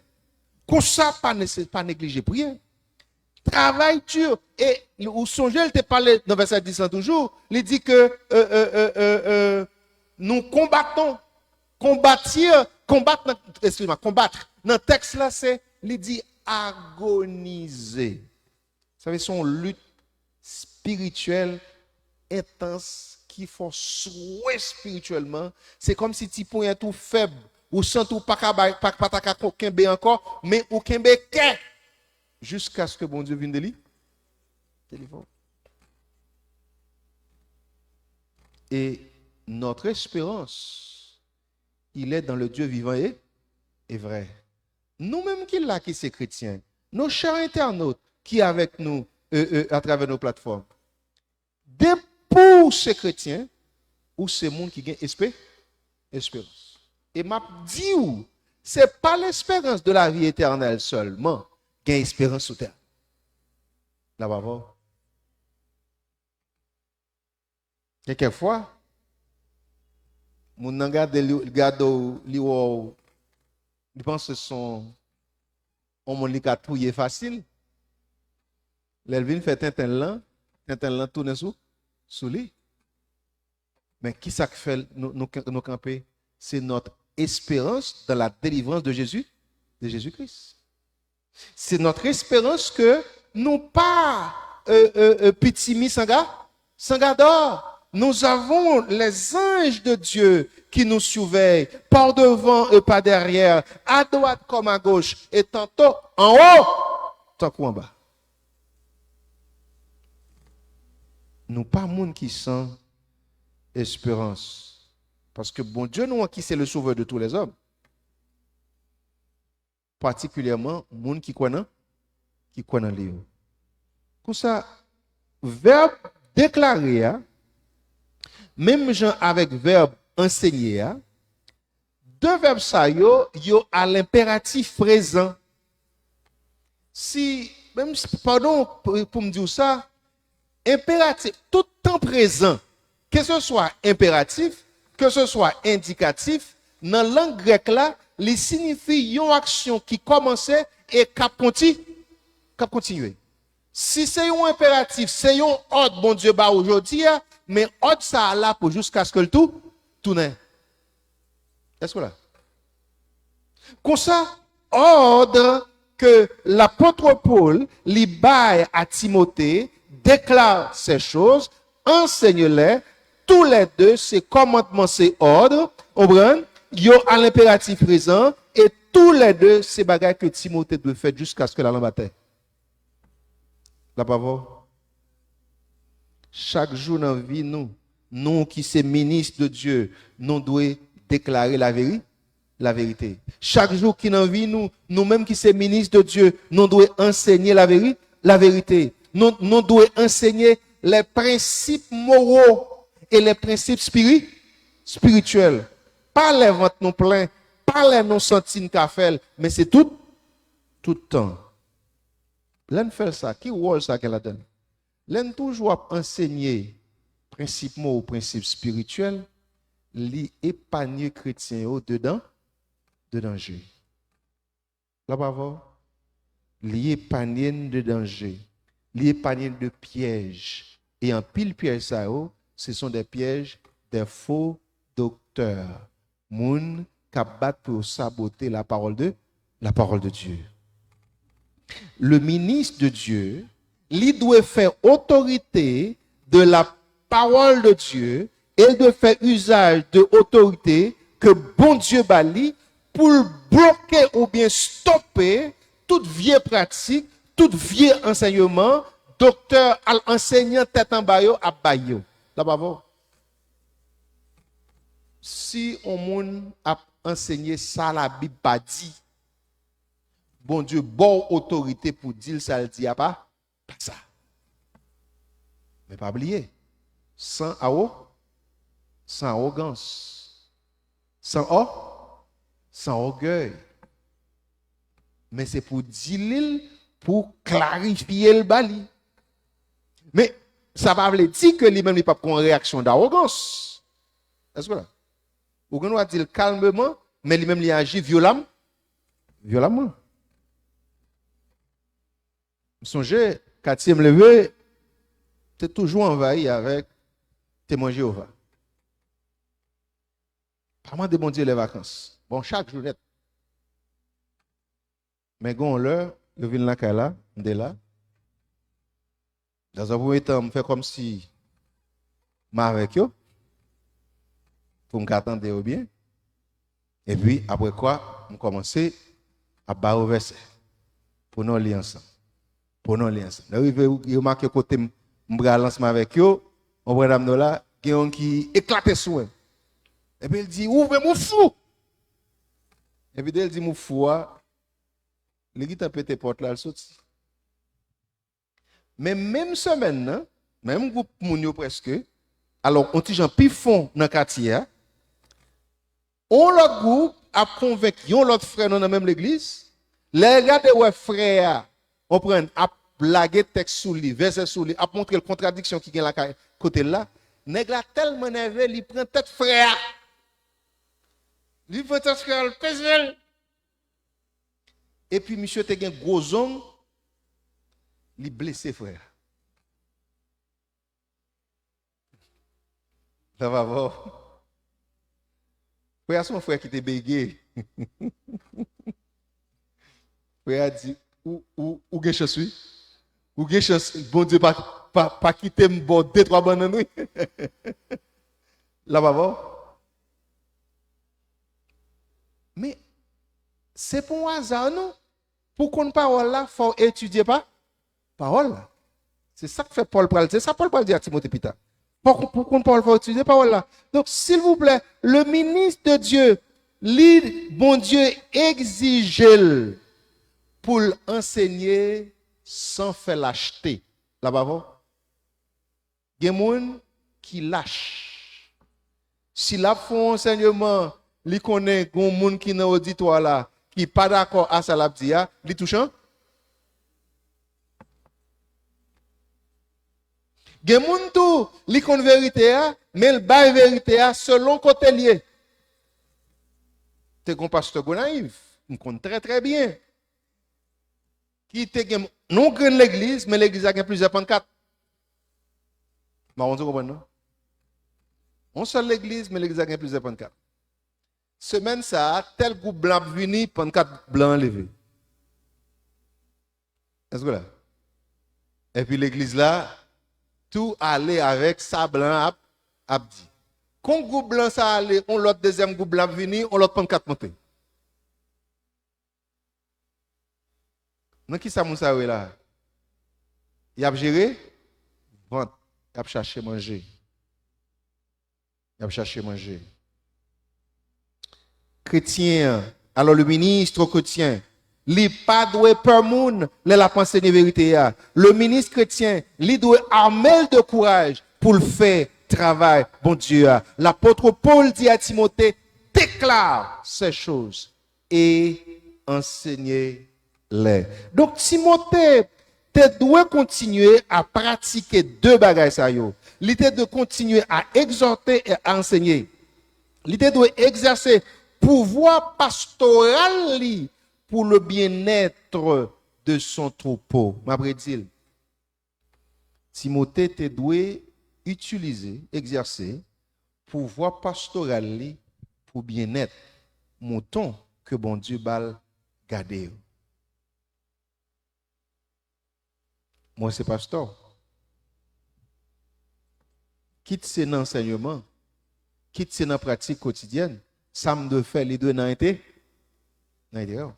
Konsa, pa nese-, pa neglije priye. Travay di. E ou sonje, l te pale nan vèsè dis lan toujou, li di ke, euh, euh, euh, euh, euh, nous combattons. Combattre, combattre, nan, excuse-moi, combattre. Nan tèks la, se, li di agonize. Sa vle se yon lit espirityèl entans ki fè w swe espirityèlman. Se kòmsi ti ponyèt ou fèb, ou santi w pa ka bay, pa, pa ta ka ko-, kenbe ankò, men ou kenbe kè jiskaske Bondye vin deli-, delivre w. Et notre espérance, il est dans le Dieu vivant et, et vrai. Nou menm ki la, ki se kretyen, nos chers internautes ki avèk nou, euh, euh, atravè nos plateformes, depi w se kretyen, ou se moun ki gen espe-, esperans. E m ap di w, se pa l'espérance de la vie éternelle sèlman, gen esperans sou tè. La pa vre? Gen kèk fwa, moun nan gade li, gade w, li wè w, li panse se yon, yon moun li ka touye fasil. Lè l vin fè tenten l lan, tenten l lan tounen sou, sou li. Men kisa k fè nou, nou, nou kanpe? C'est notre espérance dans la délivrance de Jésus, de Jésus-Christ. C'est notre espérance que nou pa, euh, euh, euh, pitimi san ga-, san gadò. Nous avons les anges de Dieu qui nous surveillent par devant et par derrière, à droite comme à gauche, et tantôt en haut, tankou anba. Nou pa moun ki san esperans. Paske Bondye nou an ki se le Sauveur de tous les hommes. Patikilyèman moun ki kwè nan, ki kwè nan li yo. Konsa, vèb deklare a, menm jan avèk vèb ansenye a, de vèb sa yo, yo a lenperatif prezan. Si, menm si, padon pou, pou m di w sa, enperatif, tout tan prezan, keseswa enperatif, keseswa endikatif, nan lang grèk la, li siyifi yon aksyon ki kòmanse e k ap konti-, k ap kontinye. Si se yon enperatif, se yon òd Bondye ba ou jodi a, men òd sa a la pou jiskaske l tou, tounen. Èske w la? Konsa, òd ke lapot Pòl li bay a Timote, déclare ces choses, enseigne-les, tous les deux, ces commandements, ces ordres, konprann, yo a lenperatif prezan, e tou lè de se bagay ke Timote dwe fè jiskaske l al anba tè. L ap avè w. Chak jou nan vi nou, nou ki se minis de Dye, nou dwe deklare laveri-, laverite. Chak jou ki nan vi nou, nou menm ki se minis de Dye, nou dwe ansenye laveri-, laverite. Nou, nou dwe ansenye les principes moraux et les principes spiri-, spirituels. Pa lè vant nou plen, pa lè nou santi n ka fè l, men se tout, tout tan. Lè n fè l sa, ki wòl sa gen ladan l? Lè n toujou ap ansenye prensip mo ou prensip espirityèl, li epanye kretyen yo de dan-, de danje. L ap avè w? Li epanye n de danje. Li epanye n de pyèj. E anpil pyèj sa yo, ce sont des pièges des faux docteurs. Moun k ap bat pou yo sabote la parole de, la parole de Dieu. Le ministre de Dieu, li dwe fè otorite de la parole de Dieu, e l dwe fè izaj de otorite ke Bondye ba li pou l bloke oubyen stope tout vye pratik, tout vye ansèyman, doktè al ansèyan tèt anba yo ap bay yo. L ap avè w? Si yon moun ap ansenye sa Labib pa di, Bondye ba w otorite pou di l sa l di a pa, pa sa. Men pa bliye, san awo-, san awogans, san ò-, san ògèy. Men se pou di li l, pou klarifye l ba li. Men sa pa vle di ke li menm li p ap gen yon reyaksyon dawogans. Èske w la? Ou gen dwa di l kalmeman, men li menm li aji vyolam-, vyolamman. M sonje, katye m leve, te toujou anvayi avèk Temwen Jewova. Pa mande Bondye lè vakans. Bon, chak jou nèt. Men gen yon lè, yo vin lakay la, m te la. Nan yon premye tan, m fè kòmsi m avèk yo, pou m ka tande yo byen. Epi, apre kwa, m kòmanse ap ba yo vèsè. Pou nou li ansanm. Pou nou li ansanm. Lè rive, yo make kote m, m pral ansanm avèk yo, on prè dam nou la, gen yon ki eklate sou mwen. Epi l di, ou menm ou fou! Epi de l di m ou fou a, li gentan pete pòt la, l soti. Men menm semèn nan, menm gwoup moun yo prèske, alò, on ti jan pi fon nan katye a, on lòt gwoup ap konvenk yon lòt frè nou nan menm legliz, lè l gade wè frè a, konprann, ap lage tèks sou li, vèsè sou li, ap montre l kontradiksyon ki gen lakay kote l la, nèg la tèlman nève, li pran tèt frè a. Li pran tèt frè a, l peze l. Epi misye te gen gwo zong, li blese frè a. Sa va bò? Frè a se yon frè ki te bege. Frè a di, ou, ou, ou gen chans, wi. Ou gen chans, Bondye pa, pa, pa kite m ba w de twa bannann, wi. L ap avè w. Men, se pa yon aza, non. Pou konn pawòl la, fò w etidye pa, pawòl la. Se sa k fè Pòl pral, se sa Pòl pral di a Timote pita. Pou, pou konn pawòl, fò w etidye pawòl la. Donk, silvouplè, le ministre de Dieu, li, Bondye egzije l pou l ansenye san fè lachte. L ap avè w? Gen moun ki lach. Si l ap fè yon ansèyman, li konnen gen yon moun ki nan oditwa la ki pa dakò a sa l ap di a, li touchan. Gen moun tou, li konn verite a, men l bay verite a selon kote l ye. Te gen yon pastè Gonayiv, m konn trè, trè byen. Ki te gen yon grenn legliz, men legliz la gen plizyè pannkat. M pa konn si w konprann, non? Yon sèl legliz, men legliz la gen plizyè pannkat. Semèn sa a, tèl gwoup blan ap vini, pannkat blan an leve. Èske w la? Epi legliz la tou ale avèk sa blan ap, ap di. Kon gwoup blan sa ale, yon lòt dezyèm gwoup blan ap vini, yon lòt pannkat monte. Nan ki sa moun sa yo ye la? Y ap jere vant, y ap chache manje. Y ap chache manje. Kretyen an, alò, le ministre chrétien, li pa dwe pè moun lè l ap anseye verite a. Le ministre chrétien, li dwe ame l de kouraj pou l fè travay Bondye a. Lapot Pòl di a Timote, déclare ces choses et enseignez-les. Donk, Timote te dwe kontinye a pratike de bagay sa yo. Li te dwe kontinye a egzòte e a ansenye. Li te dwe egzèse pouvwa pastoral li pour le bien-être de son troupeau. M ap redi l. Timote te dwe itilize, egzèse, pouvwa pastoral li pou byennèt mouton ke Bondye ba l gade yo. Mwen se pastè. Kit se nan ansèyman, kit se nan pratik kotidyèn, sa m dwe fè, li dwe nan ente-, nan enterè w.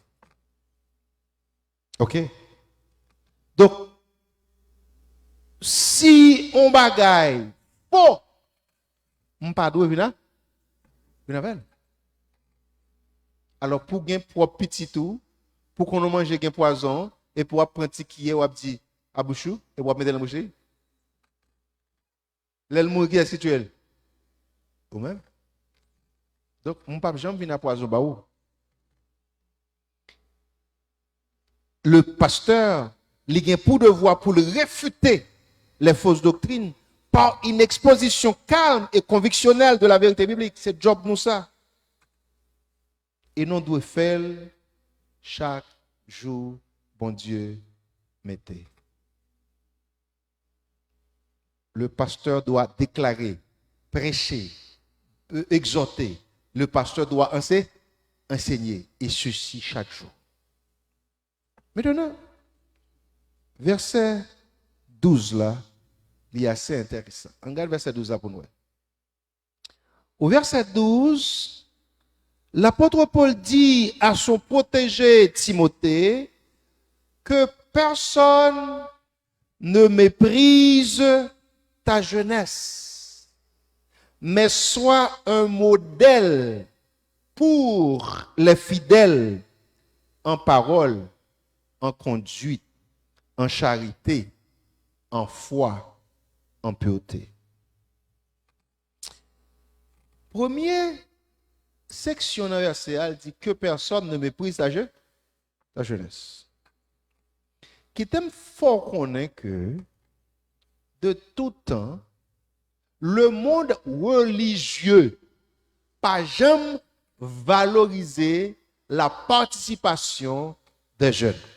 Ok? Donk, si on bagay fo, m pa dwe vin a, vin avè l. Alò, pou gen pwòp pitit ou, pou konn ou manje gen pwazon, epi w ap pran ti kiyè, w ap di, a bouch ou, epi w ap mete l nan bouch li. Lè l mouri, kiyès ki tiye l? Ou menm. Donk, m p ap janm vin a pwazon ba ou. Le pasteur, li gen pou devwa pou l refite les fausses doctrines par une exposition calme et convictionnelle de la vérité biblique. Se djòb nou sa. E nou dwe fè l chak jou Bondye mete. Le pasteur doit déclarer, prêcher, euh, exhorter. Le pasteur doit ense-, enseigner, et ceci chaque jour. Mentnan, vèsè douz la, li ase enteresan. Ann gad vèsè douz la pou n wè. Au verset douze, l'apôtre Paul dit à son protégé Timothée que personne ne méprise ta jeunesse, mais sois un modèle pour les fidèles en parole, en conduite, en charité, en foi, en pureté. Premye seksyon nan vèsè a, l di, que personne ne méprise ta je-, ta jeunesse. Kite m fè w konnen ke, de tout temps, le monde religieux pa janm valorize la participation des jeunes.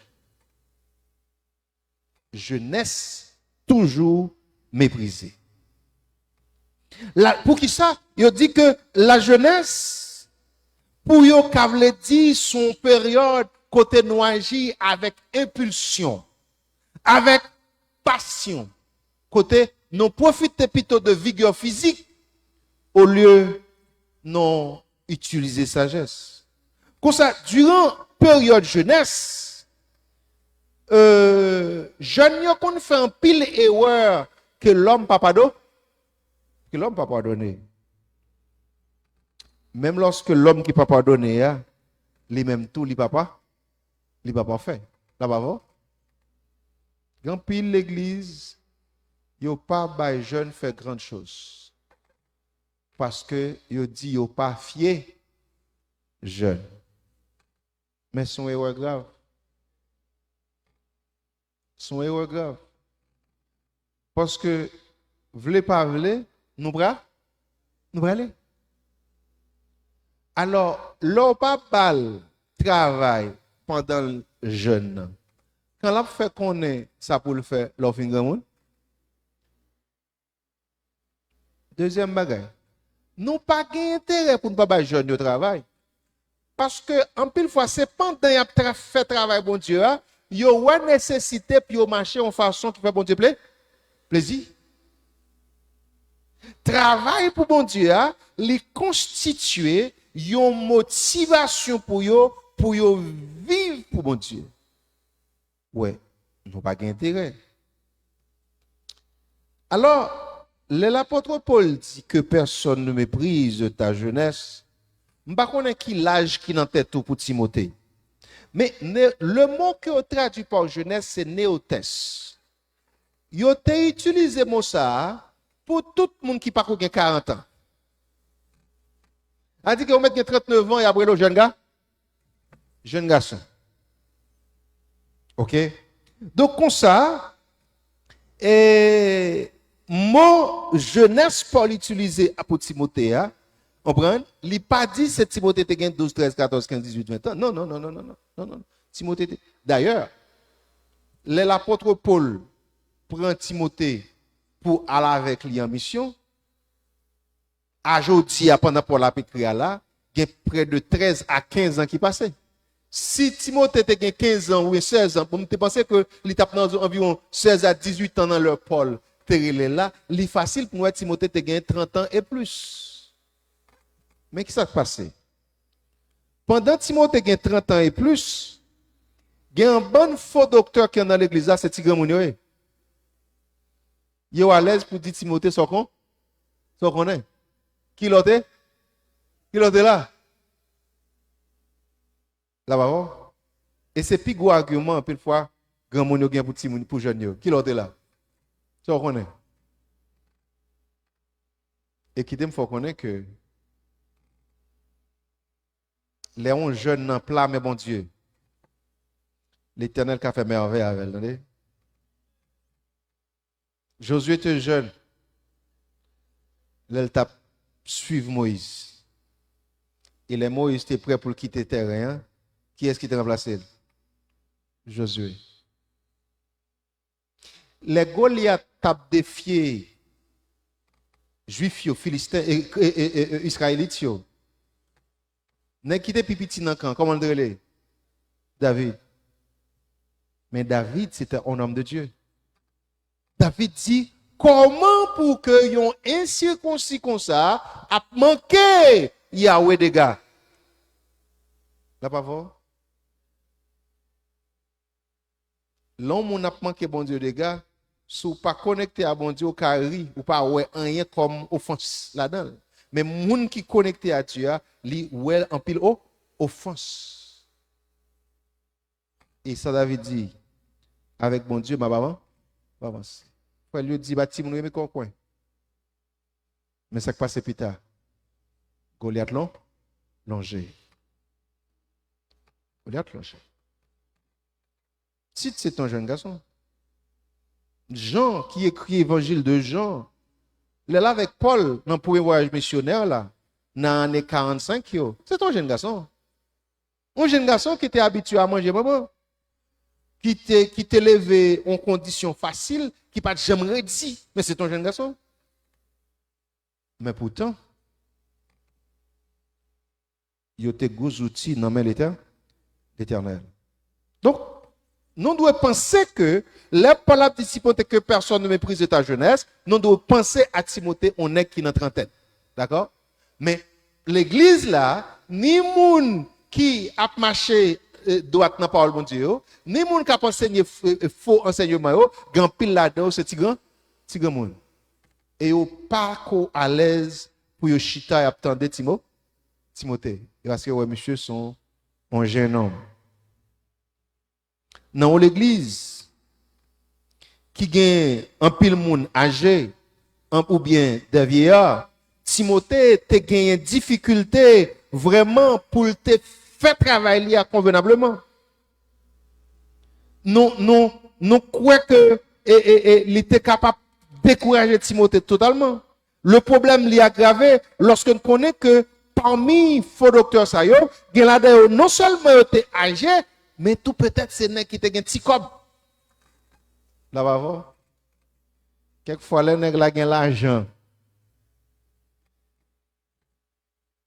Jenès toujou meprize. La, poukisa yo di ke lajenès, pou yo ka vle di se yon peryòd kote nou aji avèk enpilsyon, avèk pasyon, kote nou pwofite pito de vigè fizik olye nou itilize sajès. Konsa, diran peryòd jenès, euh, jèn yo konn fè anpil erè ke lòm pa pado-, ke lòm pa padone. Menm lòske lòm ki pa padone a, li menm tou, li pa pa, li pa pafè. La pa vre? Gen anpil legliz, yo pa bay jèn fè gran choz. Paske yo di yo pa fye jèn. Men se yon erè grav. Se yon erè grav. Paske, vle pa vle, nou pra-, nou prale. Alò, lè w pa ba l travay pandan l jèn nan, kan l ap fè konnen sa pou l fè lè w fin granmoun? Dezyèm bagay, nou pa gen enterè pou n pa bay jèn yo travay. Paske, anpil fwa, se pandan y ap tra-, fè travay Bondye a, yo wè nesesite pou yo mache yon fason ki fè Bondye ple, plezi. Travay pou Bondye a, li konstitye yon motivasyon pou yo, pou yo viv pou Bondye. Wè, nou pa gen enterè. Alò, lè lapot Pòl di que personne ne méprise ta jeunesse, m pa konnen ki laj ki nan tèt ou pou Timote. Men, ne, le mo ke yo tradui pa jenès, se neotès. Yo te itilize mo sa a pou tout moun ki pako gen karant an. A di ke ou mèt gen trannnev an, y ap rele w jèn ga, jèn gason. Oke? Donk, konsa, e, mo jenès Pòl itilize pou Timote a, konprann, li pa di se Timote te gen douz, trèz, katòz, kenz, dizuit, ven an. Non, non, non, non, non, non, non, non. Timote te, dayè, lè lapot Pòl pran Timote pou al avèk li an misyon, a jodi a, pandan Pòl ap ekri a la, gen prè de trèz a kenz an ki pase. Si Timote te gen kenz an oubyen sèz an, bon, m te panse ke li t ap nan anviwon sèz a dizuit an nan lè Pòl te rele l la, li fasil pou n wè Timote te gen trant an e plis. Men ki sa k pase? Pandan Timote gen trant an e plis, gen yon bann fo doktè ki anndan legliz la, se ti granmoun yo ye. Yo alèz pou di Timote sa w kon, sa w konnen. Kilè w te? Kilè w te la? La pa bon? E se pi gwo agiman, anpil fwa, granmoun yo gen pou timoun, pou jèn yo. Kilè w te la? Sa w konnen. E kite m fè w konnen ke lè yon jèn nan pla men Bondye, Letènèl ka fè mèvèy avè l, tande. Jozye te jèn lè l t ap swiv Moyiz. E lè Moyiz te prè pou l kite tèren an, kiyès ki te ranplase l? Jozye. Lè Golyat t ap defye Jwif yo, Filisten, e, e, e, e, e, Izrayelit yo, nèg ki te pi piti nan kan, kòman l te rele? David. Men David, se te yon nonm de Dye. David di, kòman pou ke yon ensikonsi konsa ap manke Yawe dega? La pa vre? Lè yon moun ap manke Bondye dega, si w pa konekte a Bondye, ou ka ri, ou pa wè anyen kòm ofans ladan l. Men moun ki konekte a Dye a, li wè anpil o-, ofans. E sa David di, avèk Bondye, m ap avan-, m ap avanse. Frè l yo di, ba timoun yo met kò kwen. Men sa k pase pita? Golyat lon-, lonje. Golyat lonje. Tit, se te yon jèn gason. Jan, ki ekri Evanjil de Jan, lè l avèk Pòl nan premye vwayaj misyonè la, nan ane karannsenk yo, se te yon jèn gason. Yon jèn gason ki te abitye a manje manman, ki te, ki te leve yon kondisyon fasil, ki pa t janm redi, men se te yon jèn gason. Men poutan, yo te gwo zouti nan men Letè-, Letènèl. Donk, nou dwe panse ke lè Pòl ap di Timote que personne ne méprise ta jeunesse, nou dwe panse a Timote, yon nèg ki nan trantèn. Dakò? Men legliz la, ni moun ki ap mache, eh, dwat nan pawòl Bondye yo, ni moun k ap ansenye f-, eh, eh, fo ansèyman yo, gen anpil ladan yo se ti gran, ti granmoun. E yo pa ko alèz pou yo chita y ap tande Timo-, Timote. E paske yo wè misye se yon, yon jennonm. Nan yon legliz ki gen anpil moun aje, an-, oubyen de vyeya, Timote te genyen difikilte vrèman pou l te fè travay li a konvenableman. Nou, nou, nou kwè ke, e, e, e, li te kapab dekouraje Timote totalman. Le pwoblèm li agrave lòske n konnen ke pami fo doktè sa yo, gen ladan yo non sèlman yo te aje, men tou petèt se nèg ki te gen ti kòb. La pa vre? Kèk fwa lè nèg la gen lajan,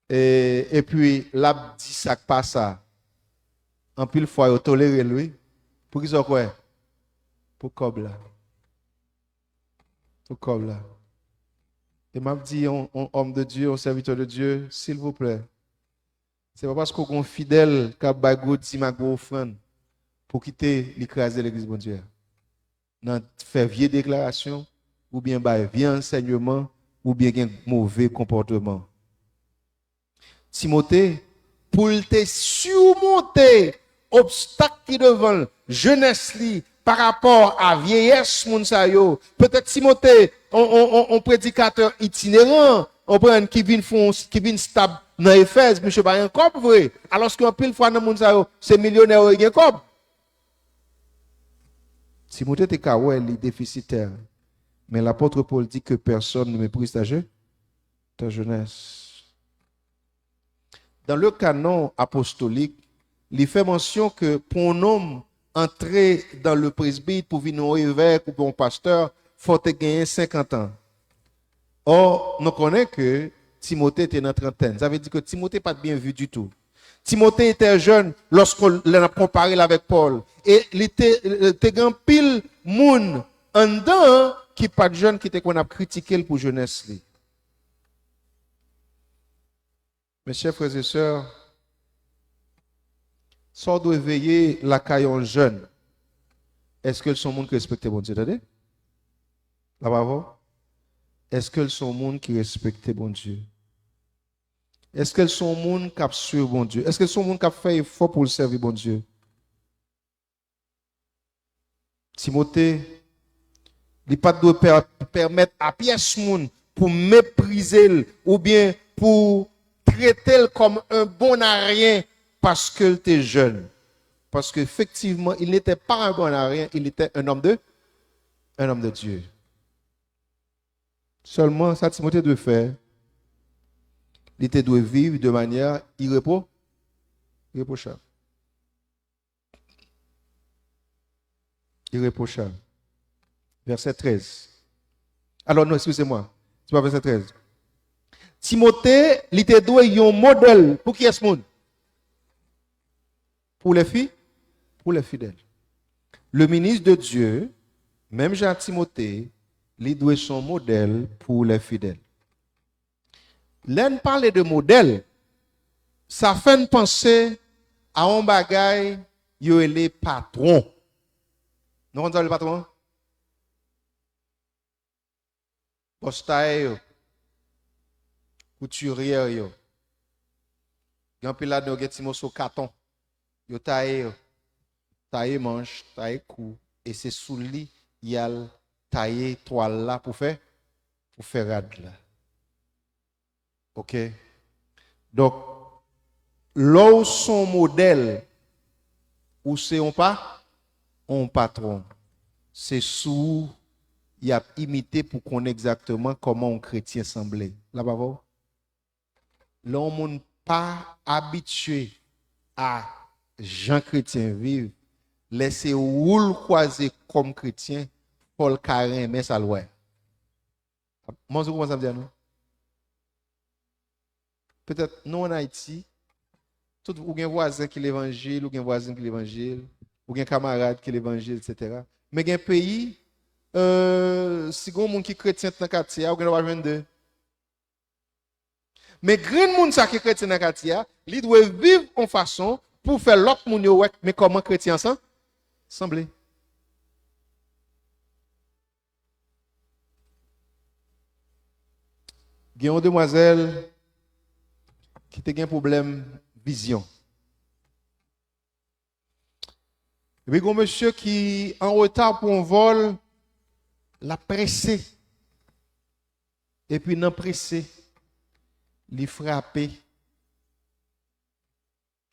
e, epi l ap di sa k pa sa, anpil fwa yo tolere l, wi. Poukisa w kwè? Pou kòb la. Pou kòb la. E m ap di yon, yon homme de Dieu, yon serviteur de Dieu, silvouplè, se pa paske w gen yon fidèl k ap bay gwo dim ak gwo ofrann pou kite li kraze legliz Bondye a. Nan fè vye deklarasyon, oubyen bay vye ansèyman, oubyen gen move konpòteman. Timote, pou l te simonte obstak ki devan l, jenès li, pa rapò a vyeyès moun sa yo. Petèt Timote, on, on, on, on predikatè itineran, konprann, ki vin fè yon, ki vin stab nan Efèz, misye pa gen kòb vre. Alòske anpil fwa nan moun sa yo, se milyonè yo, yo gen kòb. Timote te ka wè li defisitè, men lapòt Pòl di que personne ne méprise ta je-, ta jeunesse. Dans le canon apostolique, li fè mansyon ke pou yon nonm antre dans le presbyte, pou vin yon evèk oubyen yon pastè, fò te genyen senkant an. Ò, nou konnen ke Timote te nan trantèn. Sa vle di ke Timote pa t byen vi ditou. Timote te jèn lòske lè n ap konpare l avèk Pòl. E li te, te gen anpil moun anndan an ki pa t jèn, ki te konn ap kritike l pou jenès li. Mes chers frères et sœurs, sa w dwe veye lakay yon jèn, èske l se yon moun ki respekte Bondye, tande? L ap avè w? Èske l se yon moun ki respekte Bondye? Èske l se yon moun k ap swiv Bondye? Èske l se yon moun k ap fè efò pou l sèvi Bondye? Timote, li pa t dwe pè-, pèmèt a pyès moun pou meprize l oubyen pou trete l kòm un bon à rien paske l te jèn. Parce que effectivement, il n'était pas un bon à rien, il était un homme de, un homme de Dieu. Sèlman, sa Timote dwe fè, li te dwe viv de manyè irepo-, ireprochab. Ireprochab. Vèsè trèz. Alò, non, eskize mwa. Se pa vèsè trèz. Timote, li te dwe yon modèl pou kiyès moun? Pour les fi-, pour les fidèles. Le ministre de Dieu, menm jan ak Timote, li dwe se yon modèl pou lè fidèl. Lè n pale de modèl, sa fè n panse a yon bagay yo rele patwon. Nou konn sa yo rele patwon an? Bòs taye yo, koutiryè yo. Gen anpil ladan yo gen ti moso katon. Yo taye yo. Taye manch, taye kou, e se sou li y al taye twal la pou fè, pou fè rad la. Oke? Donk, lè w se yon modèl, ou se yon pa, yon patwon. Se sou ou y ap imite pou konnen egzakteman kòman yon kretyen sanble. La pa vre? Lè yon moun pa abitye a jan kretyen viv, lè se ou l kwaze kòm kretyen, fò l ka renmen sa l wè. Manzè, ou konprann sa m di a nou? Petèt nou ann Ayiti, tout, ou gen vwazen ki levanjil, ou gen vwazen ki levanjil, ou gen kamarad ki levanjil, etsetera. Men gen peyi, euh, si gen yon moun ki kretyen nan katye a, ou gen dwa pa jwenn de. Men grenn moun sa ki kretyen nan katye a, li dwe viv yon fason pou fè lòt moun yo wè men kòman kretyen an san-, sanble. Gen yon demwazèl ki te gen pwoblèm vizyon. Epi gen yon mesye ki an reta pou yon vòl, l ap prese. Epi nan prese, li frape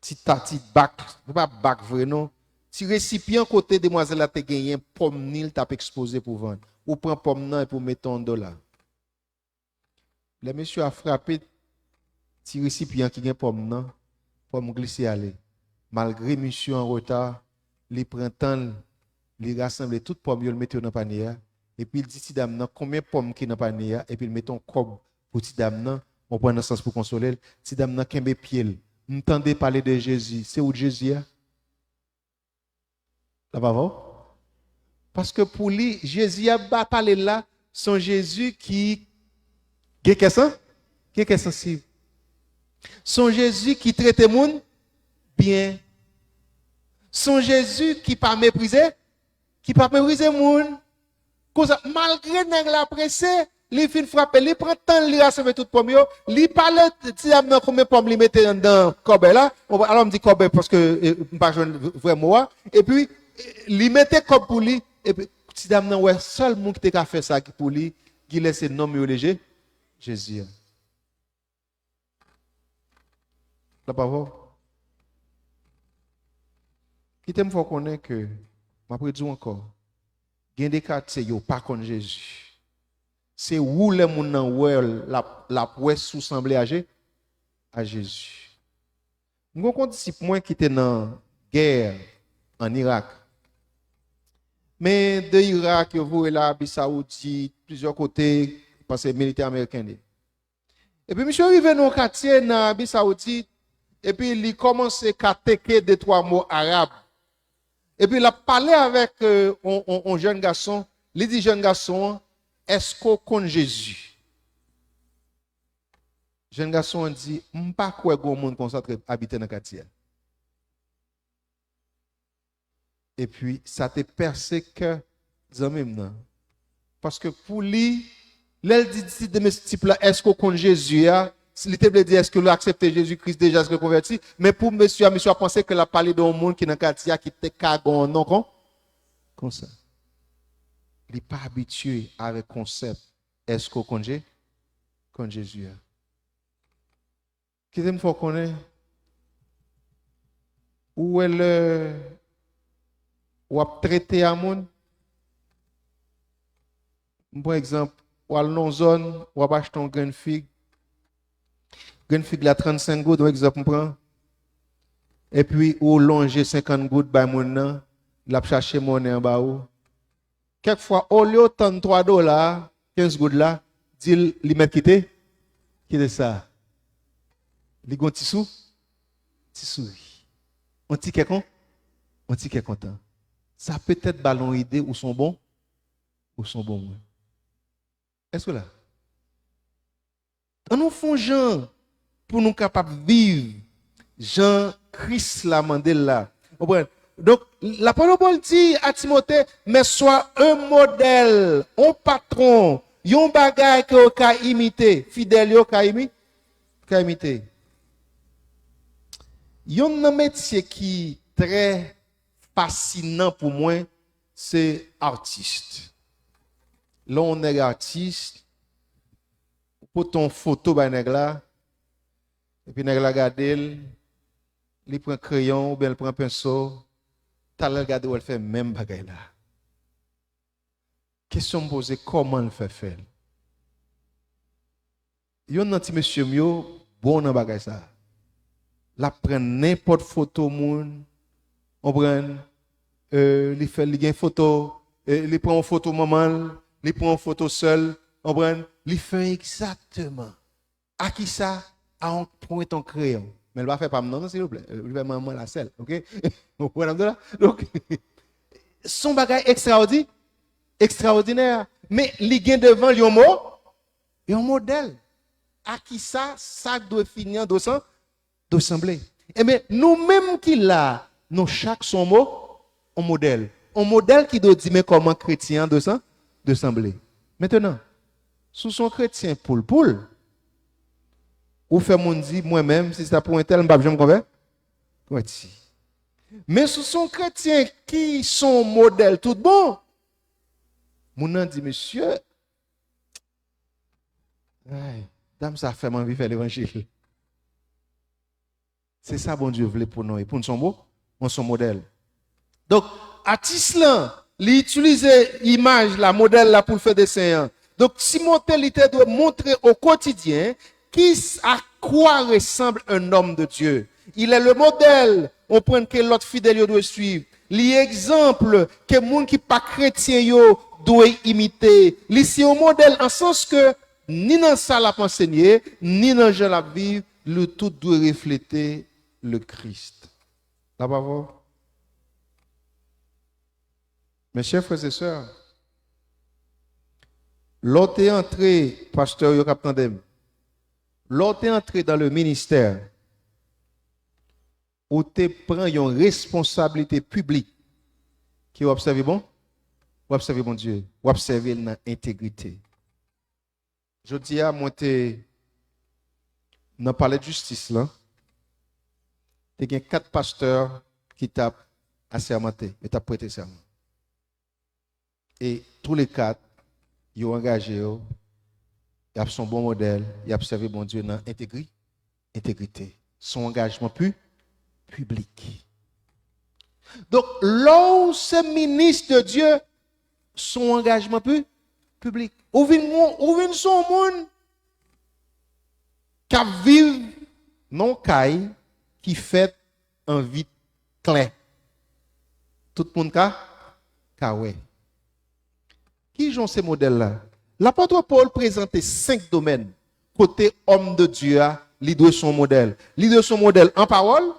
ti ta, ti bak, se pa bak vre non, ti resipyan kote demwazèl la te genyen pòm ni l t ap ekspoze pou vann. Ou pran pòm nan epi w mete yon dola. Lè mesye a frape ti resipyan ki gen pòm nan, pòm glise ale. Malgre misye an reta, li pran tan l, li rasanble tout pòm yo, l mete yo nan panye a, epi l di ti dam nan konbyen pòm ki nan panye a, epi l mete yon kòb pou ti dam nan, ou pran nan sans pou konsole l. Ti dam nan kenbe pye l. M tande pale de Jezi. Se ou t Jezi a? L ap avè w. Paske pou li, Jezi a ba pale la, se yon Jezi ki gen kè san, gen kè sansib. Se yon Jezi ki trete moun byen. Se yon Jezi ki pa meprize, ki pa meprize moun. Konsa, malgre nèg la prese, li fin frape, li pran tan, li rasanble tout pòm yo, li pale ti dam nan konbyen pòm li mete anndan kòbèy la. Bon, alò m di kòbèy paske, eh, m pa jwenn vrè mo a. Epi, eh, li mete kòb pou li, epi ti dam nan wè sèl moun ki te ka fè sa ki pou li, ki lè se nonm yo leje, Jezi a. L ap avè w. Kite m fè w konnen ke, m ap redi w ankò, gen de katye yo pa konn Jezi. Se ou lè moun nan wè l, l ap, l ap wè si w sanble a Je-, a Jezi. M gen yon kondisip mwen ki te nan gè an Irak. Men de Irak, yo voye l Arabi Sawoudit, plizyè kote, paske militè ameriken li. Epi misye rive nan yon katye nan Arabi Sawdit, epi li kòmanse ka teke de twa mo arab. Epi l ap pale avèk, euh, on, on, on jèn gason, li di jèn gason an, "Èske w konn Jezi?" Jèn gason an di, "M pa kwè gen yon moun konsa t abite nan katye a." Epi, sa te pèse kè zanmi m nan. Paske pou li, lè l di ti, ti tip la, "Èske w konn Jezi a?" Li te vle di, "Èske w aksepte Jezi Kris deja, èske w konvèti?" Men pou mesye a, mesye a panse ke l ap pale de yon moun ki nan katye a ki te ka gen yon non kon, konsa. Li pa abitye avèk konsèp, "Èske w konn Je-, konn Jezi a?" Kite m fè w konnen, ou wè lè w ap trete a moun, m pran egzanp, w al nan yon zòn, w ap achte yon grenn fig, grenn fig la trannsenk goud, yon egzanp m pran, epi ou lonje senkant goud bay moun nan, l ap chache monnen an ba ou. Kèk fwa, olye w tann twa dola, kenz goud la, di l li mèt kite, kite sa. Li gon ti sou, ti souri. On ti kè kon, on ti kè kontan. Sa petèt ba l on ide ou son bon, ou son bon moun. Èske w la? Ann nou fè yon jan pou nou kapab viv jan Kris la mande l la. Konprann? Donk, lapòt Pòl di a Timote, "Mais sois un modèle, yon patwon, yon bagay ke yo ka imite, fidèl yo ka imi-, ka imite." Yonn nan metye ki trè fasinan pou mwen, se atis. Lè yon nèg atis, ou pote yon foto bay nèg la, epi nèg la gade l, li pran kreyon oubyen l pran penso, talè l gade w, l fè menm bagay la. Kesyon m poze, kòman l fè fè l? Yonn nan ti mesye m yo bon nan bagay sa. L ap pran nenpòt foto moun, konprann, euh, li fè, li gen foto, euh, li pran yon foto manman l, li pran yon foto sè l, konprann, li fè egzakteman. A kisa? A yon pwent, yon kreyon. Men l pa fè pa m nan, non, silvouplè. Li fè manman la sèl, oke? Ou konprann sa m di w la? Donk, se yon bagay ekstraòdi-, ekstraòdinè. Men li gen devan l yon mo-, yon modèl. A kisa sa k dwe fini an dwe san-, dwe sanble? Ebyen, nou menm ki la, nou chak se yon mo-, yon modèl. Yon modèl ki dwe di men kòman kretyen an dwe san-, dwe sanble. Mentenan, si w se yon kretyen poul poul, ou fè moun di, "Mwen menm, si se ta pou entèl, m p ap janm konvè-, konvèti." Men si w se yon kretyen ki se yon modèl tout bon, moun nan di, "Mesye, ay, dam sa fè m anvi fè levanjil." Se sa Bondye vle pou nou, e pou n se yon mo-, nou se yon modèl. Donk, atis lan, li itilize imaj la, modèl la pou l fè desen an. Donk, Timote, li te dwe montre o kotidyen ki s-, à quoi ressemble un homme de Dieu. Il est le modèle, ou konprann, ke lòt fidèl yo dwe swiv. Li egzanp ke moun ki pa kretyen yo dwe imite. Li se yon modèl an sans ke ni nan sa l ap ansenye, ni nan jan l ap viv, li tout dwe reflete le Christ. L ap avè w. Mes chers frères et sœurs, lè w te antre, pastè yo k ap tande m, lè w te antre dans le ministère, ou te pran yon responsablite piblik ke w ap sèvi bon, w ap sèvi Bondye, w ap sèvi l nan entegrite. Jodi a, mwen te nan palè jistis la, te gen kat pastè ki t ap asèmante, yo t ap prete sèman. E tou le kat, yo angaje yo, y ap son bon modèl, y ap sèvi Bondye nan entegri, entegrite. Son angajman pi, piblik. Donk, lè w se minis de Dye, son angajman pi, piblik. Ou vin, ou vin son moun k ap viv nan yon kay ki fèt an vit klè. Tout moun ka, ka wè. Ki jan se modèl la? Lapòt Pòl prezante senk domèn kote òm de Dye a, li dwe son modèl. Li dwe son modèl an pawòl,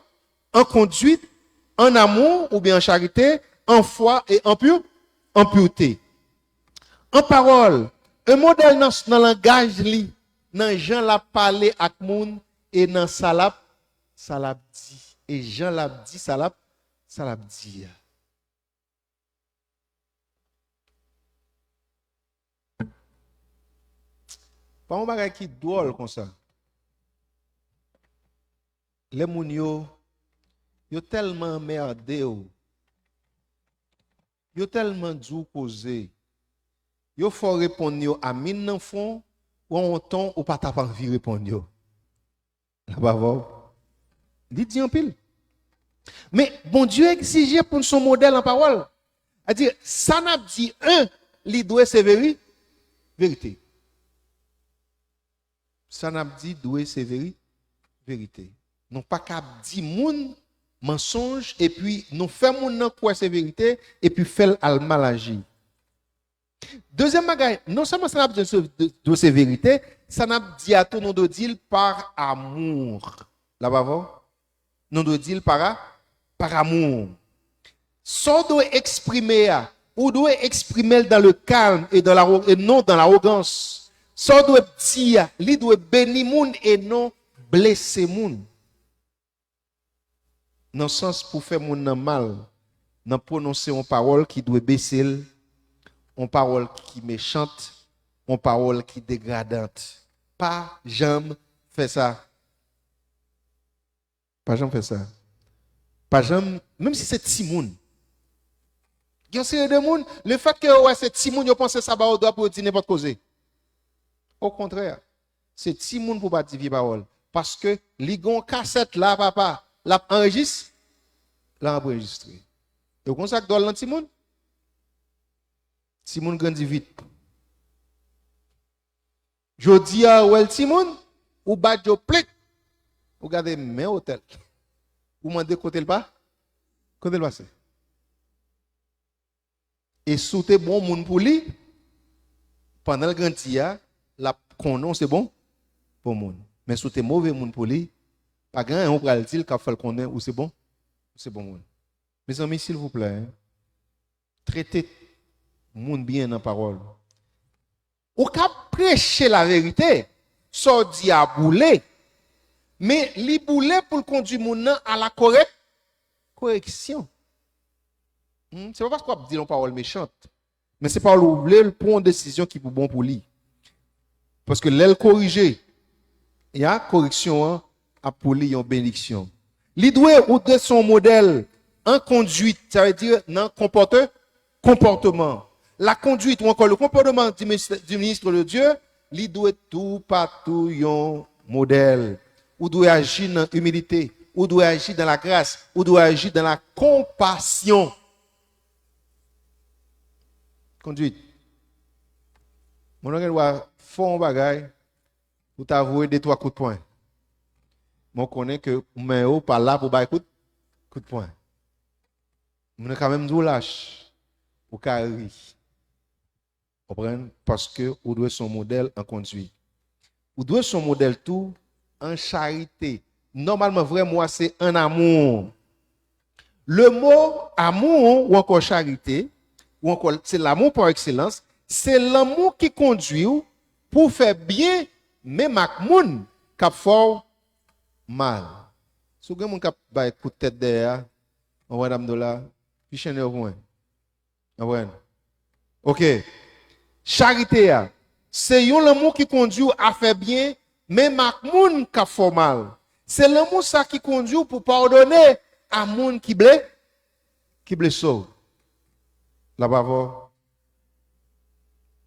an konduit, an amou oubyen an charite, an fwa e an pi, an pirte. An pawòl, un modèl nan, nan langaj li, nan jan l ap pale ak moun e nan sa l ap, sa l ap di. E jan l ap di sa l ap, sa l ap di a. Pa yon bagay ki dwòl konsa. Lè moun yo, yo tèlman anmède w, yo tèlman di w koze, yo fè w reponn yo amin nan fwon, ou an yon ton ou pa t ap anvi reponn yo. L ap avè w. Li di anpil. Men, Bondye egzije pou n son modèl an pawòl. Sètadi, sa n ap di, en, li dwe se veri, verite. Sa n ap di dwe se veri, verite. Nou pa ka ap di moun mansonj, epi nou fè moun nan kwè se verite, epi fè l al mal aji. Dezyèm bagay, non sèlman sa n ap di se, de, de se verite, sa n ap di a tou, nou dwe di l par amour. L ap avè w? Nou dwe di l par, par amour. Sa w dwe eksprime a, ou dwe eksprime l dans le calme et dans la, et non dans l'arrogance. Sa w dwe di a, li dwe beni moun e non blese moun. Nan sans pou fè moun nan mal, nan pwononse yon pawòl ki dwe bese l, yon pawòl ki mechant, yon pawòl ki degradant. Pa janm fè sa. Pa janm fè sa. Pa janm, menm si se timoun. Gen yon seri de moun, lefètke yo wè se timoun, yo panse sa ba yo dwa pou yo di nenpòt koze. Okontrè, se timoun pou w pa di vye pawòl. Paske li gen yon kasèt la, papa, l ap anrejis-, l ap anrejistre. E w konn sa k dwòl nan timoun? Timoun grandi vit. Jodi a, ou wè l timoun, ou bat yo plik. Ou gade men otèl. Ou mande kote l pa, kote l pase. E si w te bon moun pou li, pandan l grandi a, l ap konnen w se bon, bon moun. Men si w te move moun pou li, pa gen anyen w pral di l k ap fè l konnen ou se bon, ou se bon moun. Mezanmi, silvouplè, trete moun byen nan pawòl. Ou ka preche laverite, sa w di a boule, men li boule pou l kondui moun nan a la korèk, koreksyon. Hmm, se pa paske w ap di l yon pawòl mechant, men se pawòl ou vle l pran yon desizyon ki pou bon pou li. Paske lè l korije, ya, koreksyon an ap pou li yon benediksyon. Li dwe, ou dwe se yon modèl an konduit, sa vle di nan konpòte, konpòteman. La conduite ou encore le comportement du ministre, du ministre de Dieu, li dwe toupatou yon modèl. Ou dwe aji nan imilite, ou dwe aji dans la grâce, ou dwe aji dans la compassion. Konduit. Moun nan gen dwa fè yon bagay, ou ta voye de twa kout pwen. Men w konnen ke men yo pa la pou bay kout, kout pwen. Moun nan ka menm di w lach, ou ka ri. Konprann? Paske ou dwe se yon modèl an konduit. Ou dwe se yon modèl tou an charite. Nòmalman, vrè mo a se an amou. Le mo amour ou ankò charite, ou ankò se l'amour par excellence, se lanmou ki kondui w pou w fè byen menm ak moun k ap fè w mal. Si w gen moun k ap bay kout tèt dèyè a, anvwa dam do la, pichenne yo pou mwen. Konprann? Ok. Charite a, se yon lanmou ki kondui w a fè byen, menm ak moun k ap fè w mal. Se lanmou sa ki kondui w pou padone a moun ki ble, ki blese w. L ap avè w.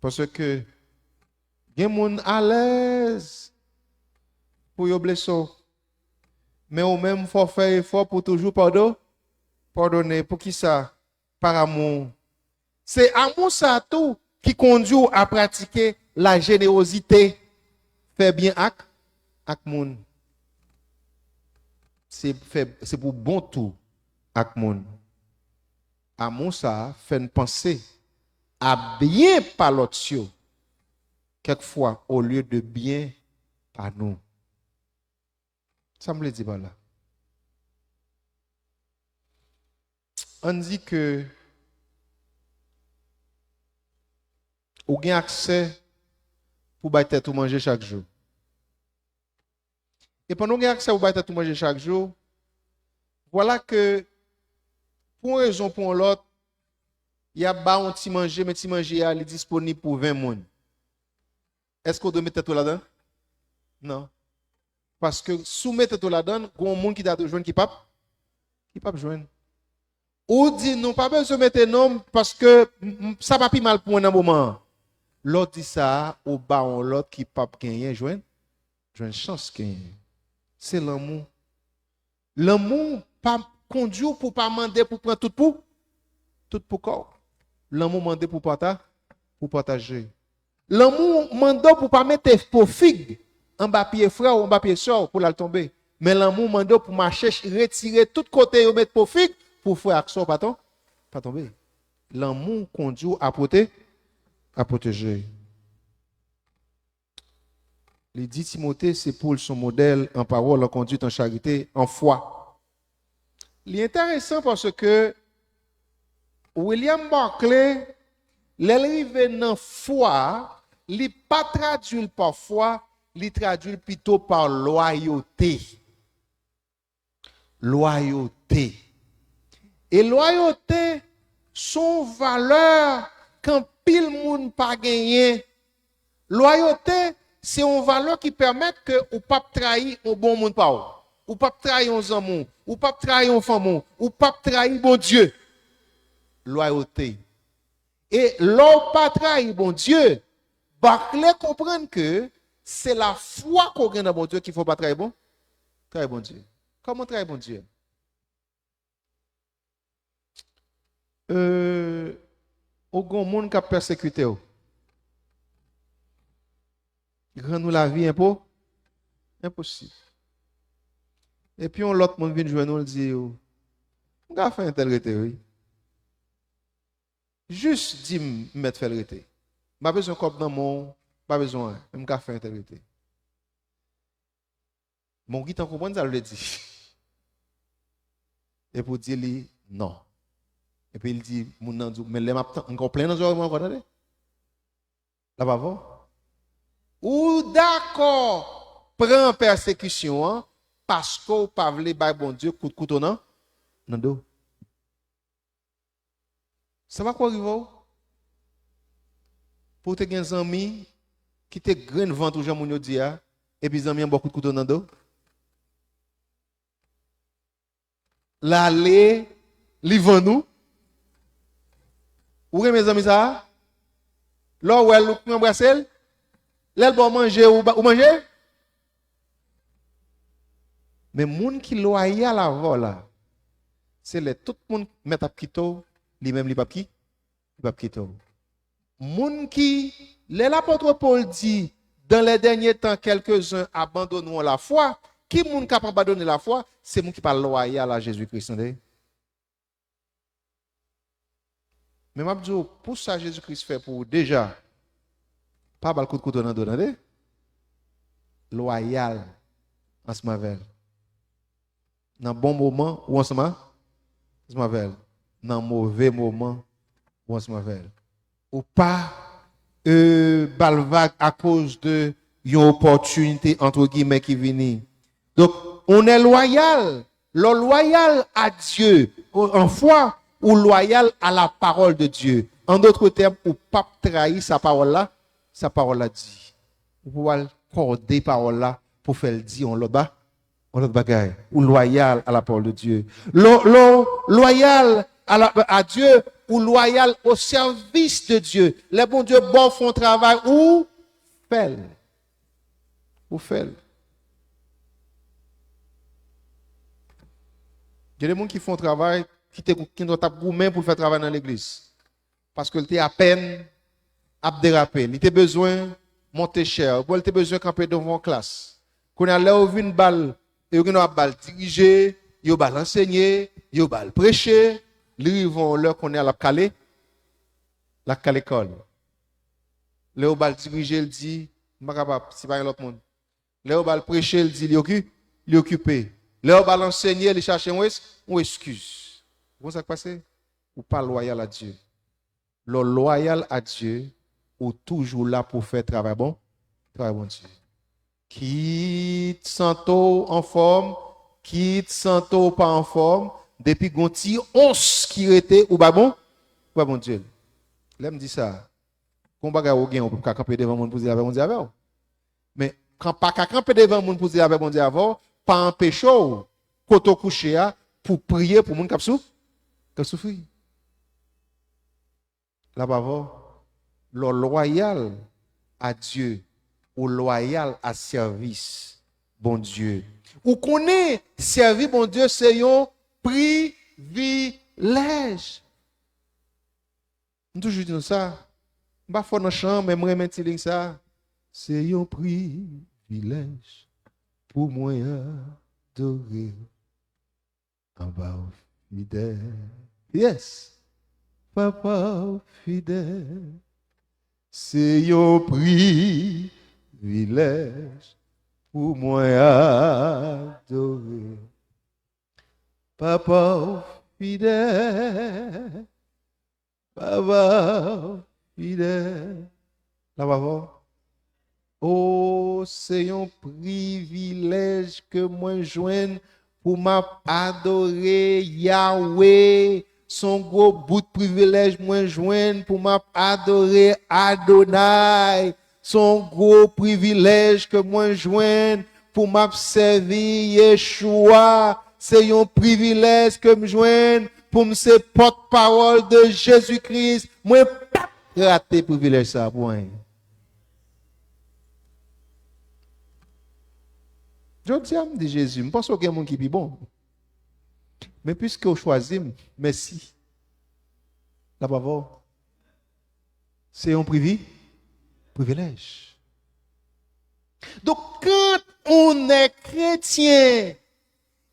Paske gen moun alèz pou yo blese w. Men ou menm, fò w fè efò pou w toujou padone. Padone. Poukisa? Par amour. Se amou sa a tou ki kondui w a pratike la jenerozite, fè byen ak, ak moun. Se fè, se pou bon tou ak moun. Amou sa a fè n panse a byen pa lòt yo, kèkfwa, olye de byen pa nou. Sa m vle di pa la? Ann di ke ou gen aksè pou bay tèt ou manje chak jou. E pandan w gen aksè pou bay tèt ou manje chak jou, vwala ke, pou yon rezon ou pou yon lòt, y ap ba w yon ti manje, men ti manje a, li disponib pou ven moun. Èske w dwe met tèt ou ladan l? Non. Paske si w met tèt ou ladan l, gen yon moun ki ta dwe jwenn ki p ap, ki p ap jwenn. Ou di, "Non, pa bezwen mete non m, paske m, m, sa pa pi mal pou mwen nan moman an." Lè w di sa a, ou ba yon lòt ki p ap genyen jwenn, jwenn chans genyen. Se lanmou. Lanmou pa kondui w pou w pa mande pou pran tout pou, tout pou kò w. Lanmou mande pou pata, pou pataje. Lanmou mande w pou pa mete po fig anba pye frè w, anba pye sè w pou l al tonbe. Men lanmou mande w pou mache ch-, retire tout kote yo met po fig pou frè ak sè w pa ton-, pa tonbe. Lanmou kondui w a pwote-, a pwoteje. Li di Timote se pou l se yon modèl an pawòl, an kondwit, an charite, an fwa. Li enteresan paske William Barclay, lè l rive nan fwa, li pa tradui l pa fwa, li tradui l pito pa lwayote. Lwayote. E lwayote se yon valè ke anpil moun pa genyen. Lwayote se yon valè ki pèmèt ke ou p ap trayi yon bon moun pa w. Ou p ap trayi yon zanmi w. Ou p ap trayi yon fanmi w. Ou p ap trayi Bondye. Lwayote. E lè w pa trayi Bondye, Barclay konprann ke se lafwa ke w gen nan Bondye ki fè w pa trayi Bon-, trayi Bondye. Kòman w trayi Bondye? Euh, ou gen yon moun k ap pèsekite w. Li rann ou lavi enpo-, enposib. Epi yon lòt moun vin jwenn ou, l di w, "M ka fè entèl rete, wi." Jis di m, m mèt fè l rete. M pa bezwen kòb nan men w, m pa bezwen anyen, men m ka fè entèl rete. Men w gentan konprann sa l vle di. Epi w di li non. Epi l di, moun nan di w, "Men lè m ap tan-, m gen plen nan zòrèy mwen ankò, tande." L ap avè w. Ou dakò pran pèsekisyon an paske w pa vle bay Bondye kout kouto nan, nan do. Sa pako rive w? Pou w te gen zanmi ki te grenn vant ou, jan moun yo di a, epi zanmi an ba w kout kouto nan do? L ale, li vann ou. Ou renmen zanmi sa a? Lè w wè l, ou anbrase l? Lè l ba w manje, ou ba-, ou manje? Men moun ki lwayal avè w la, se lè tout moun mèt ap kite w, li menm li p ap ki-, li p ap kite w. Moun ki, lè lapot Pòl di, "Dans les derniers temps, quelques-uns abandonneront la foi," ki moun k ap abandone lafwa? Se moun ki pa lwayal a Jezi Kris, tande. Men m ap di w, pou sa Jezi Kris fè pou ou deja, pa ba l kout kouto nan do, tande. Lwayal ansanm avè l. Nan bon moman, ou ansanm a-, ansanm avè l. Nan move moman, Ou ansanm avè l. Ou pa euh, ba l vag akoz de yon opòtinite, antre gimè, ki vini. Donk, on est loyal. Lè w loyal a Dye, an fwa, ou loyal a la parole de Dieu. An dòt tèm, ou p ap trayi sa pawòl la, sa pawòl la di. Ou pou al kòde pawòl la pou fè l di yon lòt ba, yon lòt bagay. Ou loyal a la parole de Dieu. Lè w loyal a, la, a Dye, ou loyal o sèvis de Dye. Lè Bondye ba w fè yon travay, ou fè l. Ou fè l. Gen de moun ki fè yon travay, ki te ki t ap goumen pou l fè travay nan legliz. Paske l te apèn ap derape. Li te bezwen monte chè. Oubyen li te bezwen kanpe devan yon klas. Kounye a, lè yo vin ba l, yo gen dwa ap ba l dirije, yo ba l ansenye, yo ba l preche, li rive yon lè kounye a l ap kale, l ap kale kò l. Lè yo ba l dirije, l di, "M pa kapab, se pa gen lòt moun." Lè yo ba l preche, l di li oki, li okipe. Lè yo ba l ansenye, li chache yon es, yon eskiz. Ou konn sa k pase? Ou pa loyal a Dye. Lè w loyal a Dye, ou toujou la pou fè travay bon, travay Bondye. Kit santo w anfòm, kit santo w pa anfòm, depi gon ti ons ki rete, ou bay bon, ou bay Bondye l. Lè m di sa, gon bagay ou gen, ou p ap ka kanpe devan moun pou di lapè Bondye avè w. Men, kan pa ka kanpe devan moun pou di lapè Bondye avè w, pa anpeche w, kote w kouche a, pou priye pou moun k ap sou, k ap soufri. Lapè avè w, lè w loyal a Dye, ou loyal a sèvis Bondye. Ou konnen sèvi Bondye se yon privilèj. M toujou di nou sa. M pa fò nan chan, men m renmen ti liy sa. Se yon privilèj pou mwen adore w. Papa w fidèl. Yes. Papa w fidèl. Se yon privilèj pou mwen adore w. Papa w fidèl. Papa w fidèl. Lapè avè w. O, se yon privilèj ke mwen jwenn pou m ap adore Yawe. Se yon gwo bout privilèj mwen jwenn pou m ap adore Adonay. Se yon gwo privilèj ke mwen jwenn pou m ap sèvi Yeshua. Se yon privilèj ke m jwenn pou m se pòtpawòl de Jezi Kris. Mwen p ap rate privilèj sa a pou anyen. Jodi a, m di, Jezi, m panse w gen moun ki pi bon. Men piske w chwazi m, mèsi. Lapè avè w. Se yon privi, privilèj. Donk, quand on est chrétien,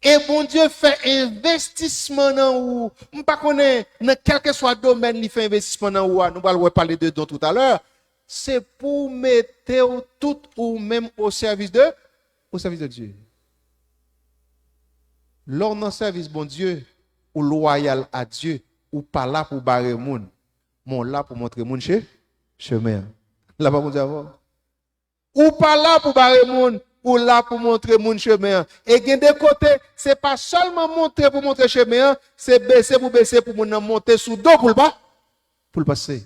e Bondye fè envestisman nan ou, m pa konnen nan kèlkeswa domèn li fè envestisman nan ou a, nou pral wè pale de don toutalè, se pou mete w tout ou menm o sèvis de, o sèvis de Dye. Lè w nan sèvis Bondye, ou lwayal a Dye, ou pa la pou bare moun, men w la pou montre moun che, chemen an. Lapè Bondye avè w. Ou pa la pou bare moun, ou la pou montre moun chemen an. E gen de kote, se pa sèlman montre pou montre chemen an, se bese pou bese pou moun nan monte sou do pou l pa, pou l pase.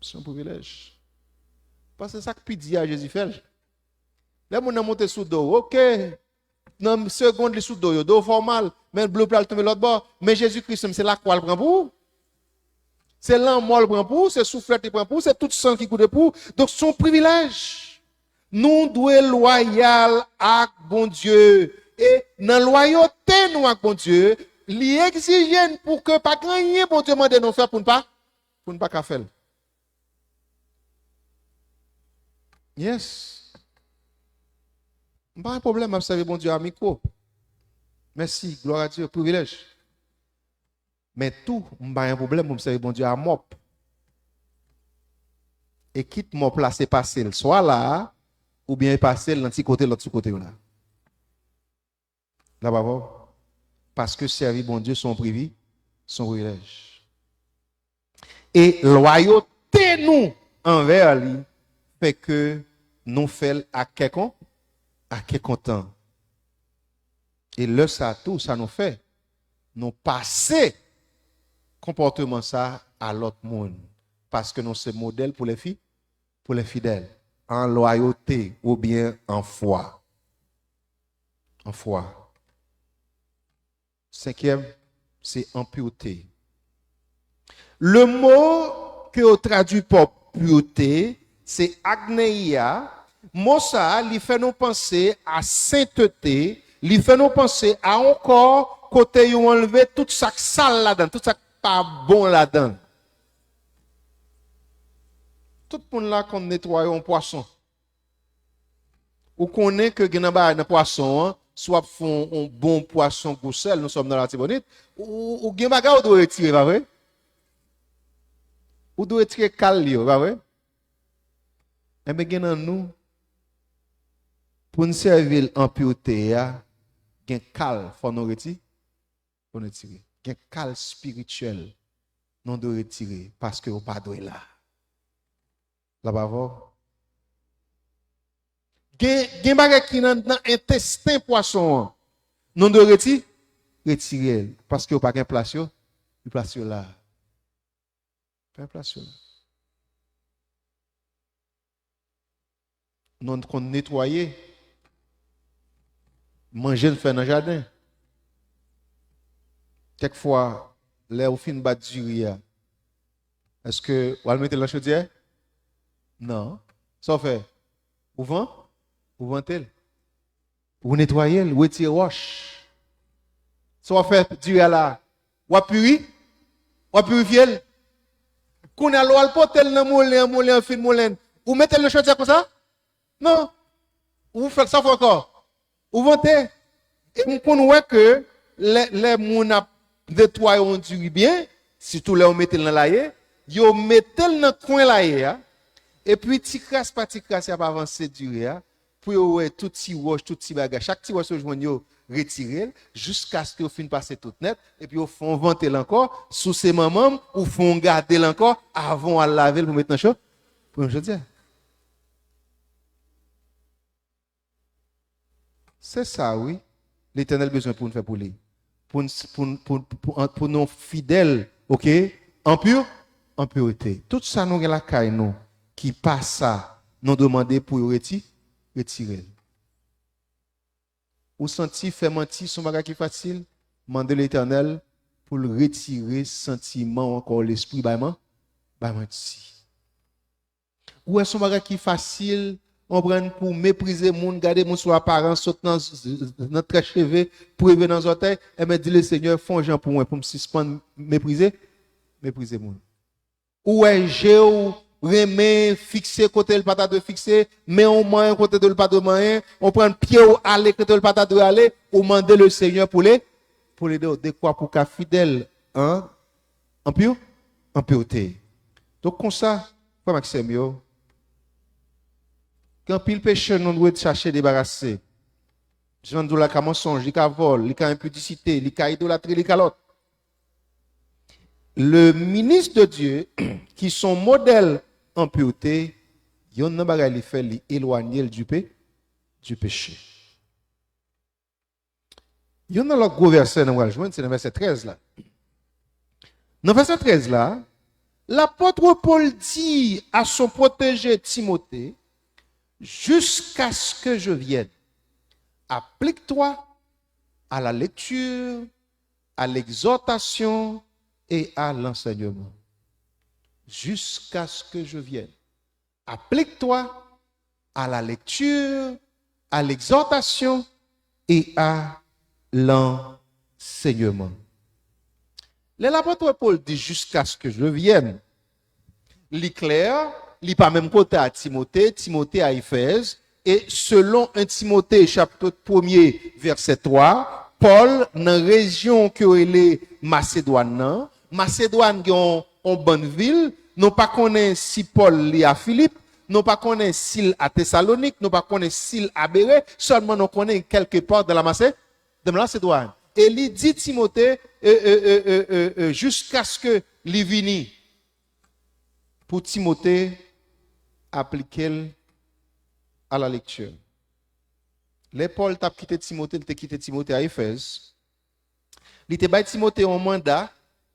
Se yon privilèj. Paske sa k pi di a, Jezi fè l. Lè moun nan monte sou do w, oke. Nan segond li sou do yo, do w fè w mal, men bloup la l tonbe lòt bò. Men Jezi Kris menm, se lakwa l pran pou ou. Se lanmò l pran pou ou, se souflèt li pran pou ou, se tout san ki koule pou ou. Donk, se yon privilèj. Nou dwe lwayal ak Bondye. E nan lwayote nou ak Bondye, li egzije n pou ke pa gen anyen Bondye mande nou fè pou n pa, pou n pa ka fè l. Yes. M pa gen pwoblèm ap sèvi Bondye a mikwo. Mèsi, glwa a Dye, privilèj. Men tou, m pa gen pwoblèm pou m sèvi Bondye a mòp. E kit mòp la se pase l swa la a, oubyen e pase l nan ti kote lòt sou kote yo la. Lapè avè w. Paske sèvi Bondye se yon privi, se yon privilèj. E lwayote nou anvè li fè ke nou fè l ak kè kon-, ak kè kontan. E lè sa tou, sa nou fè, nou pase konpòteman sa a lòt moun. Paske nou se modèl pou lè fi-, pou lè fidèl. An lwayote oubyen an fwa. An fwa. Senkyèm, se an pireté. Le mo ke yo tradui pa pireté, se agneia. Mo sa a, li fè nou panse a senteté, li fè nou panse a yon kò kote yo anlve tout sa k sal ladan, tout sa k pa bon ladan. Tout moun la konn netwaye yon pwason. Ou konnen ke gen nan bagay nan pwason an, si w ap fè yon, yon bon pwason gwo sèl, nou sòm nan Latibonit, ou, ou, ou gen bagay ou dwe retire, pa vre? Ou dwe retire kal li yo, pa vre? Enben, gen nan nou, pou n sèvi l an pireté a, gen kal fò nou reti-, fò nou retire. Gen kal espirityèl nou dwe retire, paske yo pa dwe la. L ap avè w. Gen, gen bagay ki nan, nan entesten pwason an. Nou dwe reti-, retire l. Paske yo pa gen plas yo, yo plas yo la. Pa gen plas yo la. Nou konn netwaye manje n fè nan jaden. Kèk fwa, lè ou fin bat diri a, èske w al mete l nan chodyè? Non. Sa w fè? Ou van-, ou vante l. Ou netwaye l, ou retire wòch. Sa w ap fè diri a la? W ap piri-, w ap pirifye l. Kounye a, lè w al pote l nan moulen an, moulen an fin moulen, ou mete l nan chodyè konsa? Non. Ou fè l sa fè ankò. Ou vante. E m konn wè ke lè, lè moun ap netwaye yon diri byen, sitou lè yo mete l nan laye, yo mete l nan kwen laye a, epi ti kras pa ti kras, y ap avanse diri a, pou yo wè tout ti wòch, tout ti bagay. Chak ti wòch yo jwenn yo, retire l, jiskaske yo fin pase tout nèt, epi yo fè yon vante l ankò, si w se manman m, ou fè yon gade l ankò, avan w al lave l pou met nan cho-, pou met nan chodyè. Se sa, wi, Letènèl bezwen pou n fè pou li. Pou n, pou n, pou, pou, pou, pou nou fidèl, oke? An pi-, an pirete. Tout sa nou gen lakay nou, ki pa sa, nou dwe mande pou yo reti-, retire l. Ou santi fè manti se yon bagay ki fasil? Mande Letènèl pou l retire santiman w ankò, lespri bay man-, bay manti. Ou wè se yon bagay ki fasil, konprann, pou meprize moun, gade moun sou aparans, sot nan, nan trè cheve, pou rive nan zòtèy, enben, di Lesenyè, fè yon jan pou mwen, pou m sispann meprize, meprize moun. Ou wè je w renmen fikse kote l pa ta dwe fikse, men w manyen kote l pa dwe manyen, w pran pye w ale kote l pa ta dwe ale, ou mande Lesenyè pou l e-, pou l ede w, dekwa pou w ka fidèl, an, an pi-, an pirete. Donk, konsa, frè m ak sè m yo, gen anpil peche nou dwe chache debarase. Jan m di w la, ka mansonj, li ka vòl, li ka enpidisite, li ka idolatri, li ka lòt. Le ministre de Dieu, ki se yon modèl an pirete, yonn nan bagay li fè, li elwanye l du pé-, du péché. Yonn nan lòt gwo vèsè nou pral jwenn, se nan vèsè trèz la. Nan vèsè trèz la, l'apôtre Paul dit à son protégé Timothée, jusqu'à ce que je vienne, applique-toi à la lecture, à l'exhortation et à l'enseignement. Jusqu'à ce que je vienne. Applique-toi à la lecture, à l'exhortation et à l'enseignement. Lè lapot Pòl di, jusqu'à ce que je vienne, li klè, li pa menm kote a Timote, Timote a Efèz, e selon en Timote, chapit premye, vèsè twa, Pòl, nan rejyon ke yo rele Masedwàn nan, Masedwàn gen yon, yon bann vil, nou pa konnen si Pòl li a Filip, nou pa konnen si l a Tesalonik, nou pa konnen si l a Bere, sèlman nou konnen kèlke pa dan la Mase-, dan la Masedwàn. E li di Timote, e, e, jiskaske li vini. pou Timote aplike l a la lekti. Lè Pòl t ap kite Timote, li te kite Timote a Efèz, li te bay Timote yon manda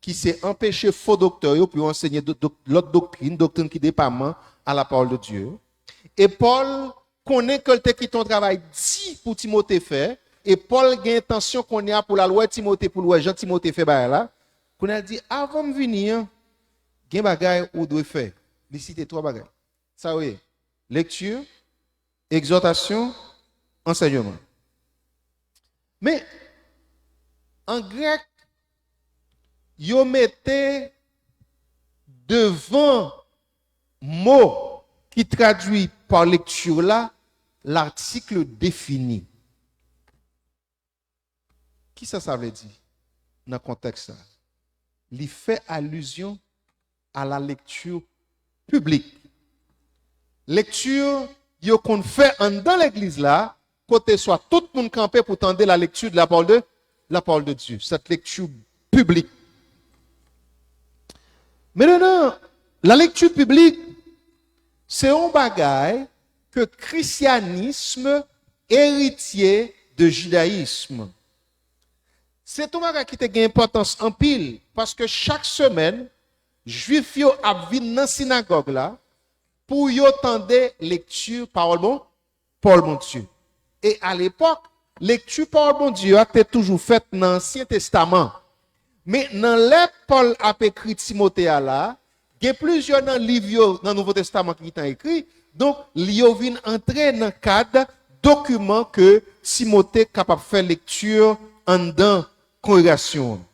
ki se anpeche fo doktè yo pou yo ansenye do- do- lòt doktrin, doktrin ki depaman a la pawòl de Dye. E Pòl konnen ke l te kite yon travay di pou Timote fè, e Pòl gen entansyon kounye a pou l al wè Timote, pou l wè jan Timote fè bagay la. Kounye a l di, avan m vini an, gen bagay ou dwe fè. Li site twa bagay. Sa yo ye, lekti, egzòtasyon, ansèyman. Men, an grèk, yo mete devan mo ki tradui pa lekti la, latik defini. Kisa sa vle di nan kontèks sa? Li fè alizyon a la lekti piblik. Lekti yo konn fè anndan legliz la, kote swa tout moun kanpe pou tande la lekti de la pawòl de, la pawòl de Dye. Sèt lekti piblik. Mentenan, la lekti piblik, se yon bagay ke krisyanism eritye de jidayism. Se yon bagay ki te gen enpòtans anpil, paske chak semèn, Jwif yo ap vin nan sinagòg la pou yo tande lekti pawòl bon, pawòl Bondye. E alepòk, lekti pawòl Bondye a te toujou fèt nan Ansyen Testaman. Men nan lè Pòl ap ekri Timote a la, gen plizyè nan liv yo nan Nouvo Testaman ki gentan ekri, donk, li yo vin antre nan kad dokiman ke Timote kapab fè lekti anndan kongregasyon an.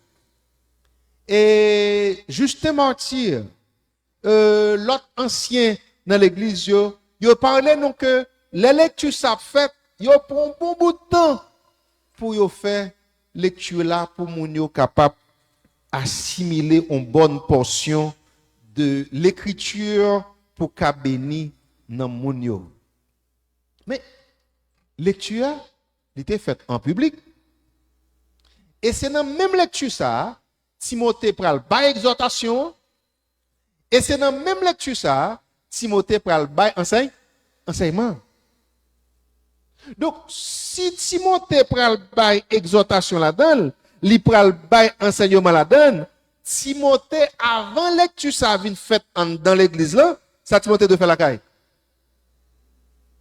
E Justin Martyr, e, lòt ansyen nan legliz yo, yo pale nou ke lè lekti sa ap fèt, yo pran yon bon bout tan pou yo fè lekti la pou moun yo kapab asimile yon bòn pòsyon de lekriti pou ka beni nanm moun yo. Men, lekti a, li te fèt an piblik. E se nan menm lekti sa a, Timote pral bay egzòtasyon an, e se nan menm lekti sa a, Timote pral bay ansèy, ansèyman. Donk, si Timote pral bay egzòtasyon ladan l, li pral bay ansèyman ladan l, Timote, avan lekti sa a vin fèt anndan legliz la, sa Timote dwe fè lakay?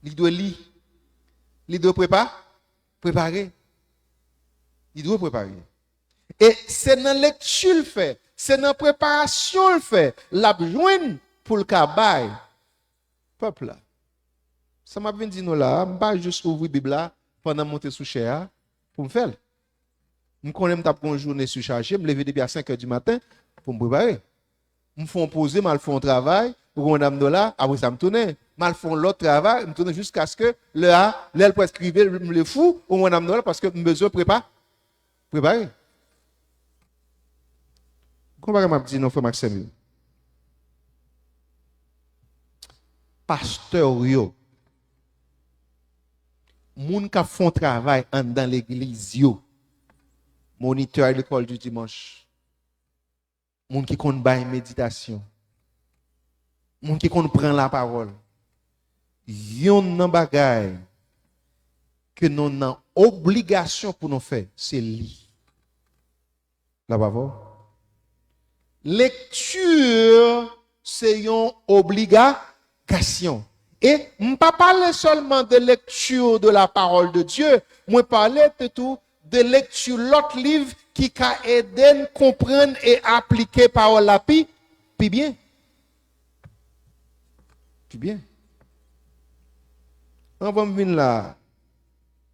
Li dwe li. Li dwe prepa, prepare. Li dwe prepare. E se nan lekti l fè, se nan preparasyon l fè, l ap jwenn pou l ka bay pèp la. Sa m ap vin di nou la a, m pa jis ouvri Bib la pandan m monte sou chè a pou m fè l. M konnen m t ap gen yon jounen sichaje, m leve depi a senk è di maten pou m prepare. M fè yon poze, m al fè yon travay, ou konprann, m la, apre sa m tounen. M al fè yon lòt travay, m tounen jiskaske lè a, lè l prèske rive, m le fou, ou konprann, m la, paske m bezwen prepa, prepare. Gon bagay m ap di nou, frè m ak sè m yo. Pastè yo, moun k ap fè yon travay anndan legliz yo, monitè a lekòl di dimanch, moun ki konn bay meditasyon, moun ki konn pran lapawòl, yonn nan bagay ke nou nan obligasyon pou nou fè, se li. Lapawòl. Lekti se yon obligasyon. E m pa pale sèlman de lecture de la parole de Dieu, mwen pale de tou de lekti lòt liv ki ka ede n konprann e aplike pawòl la pi, pi byen. Pi byen. Anvan m vin la,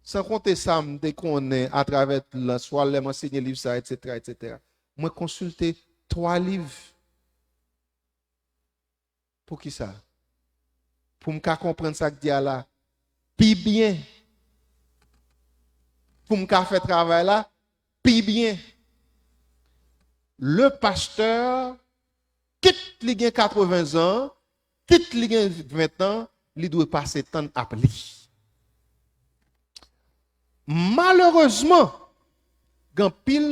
san konte sa m te konnen atravè tan lan, swa lè m ansenye liv sa, etsetera, etsetera, mwen konsilte twa liv. Poukisa? Pou m ka konprann sa k di a la pi byen. Pou m ka fè travay la pi byen. Le pastè, kit li gen katreven zan, kit li gen ven tan, li dwe pase tan ap li. Malerezman, gen anpil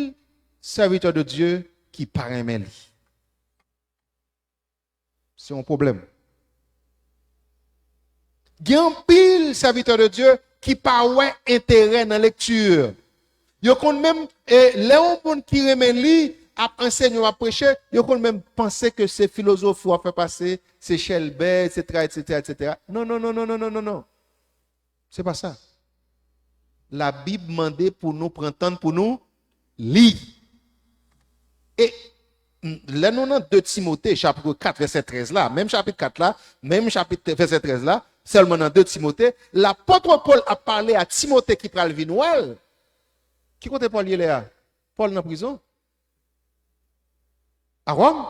sèvitè de Dye ki pa renmen li. Se yon pwoblèm. Gen anpil sèvitè de Dye ki pa wè enterè nan lekti. Yo konn menm, e, lè yon moun ki renmen li ap ansenye w, ap preche, yo konn menm panse ke se filozofi w ap fè pase, se chèlbè, etsetera, etsetera, etsetera. Non, non, non, non, non, non, non, non. Se pa sa. Labib mande pou nou pran tan pou nou li. E, m, lè nou nan de Timote, chapit kat, vèsè trèz la, menm chapit kat la, menm chapit, vèsè trèz la, sèlman nan de Timote, lapot Pòl ap pale a Timote ki pral vin wè l. Ki kote Pòl ye lè a? Pòl nan prizon. A Wòm.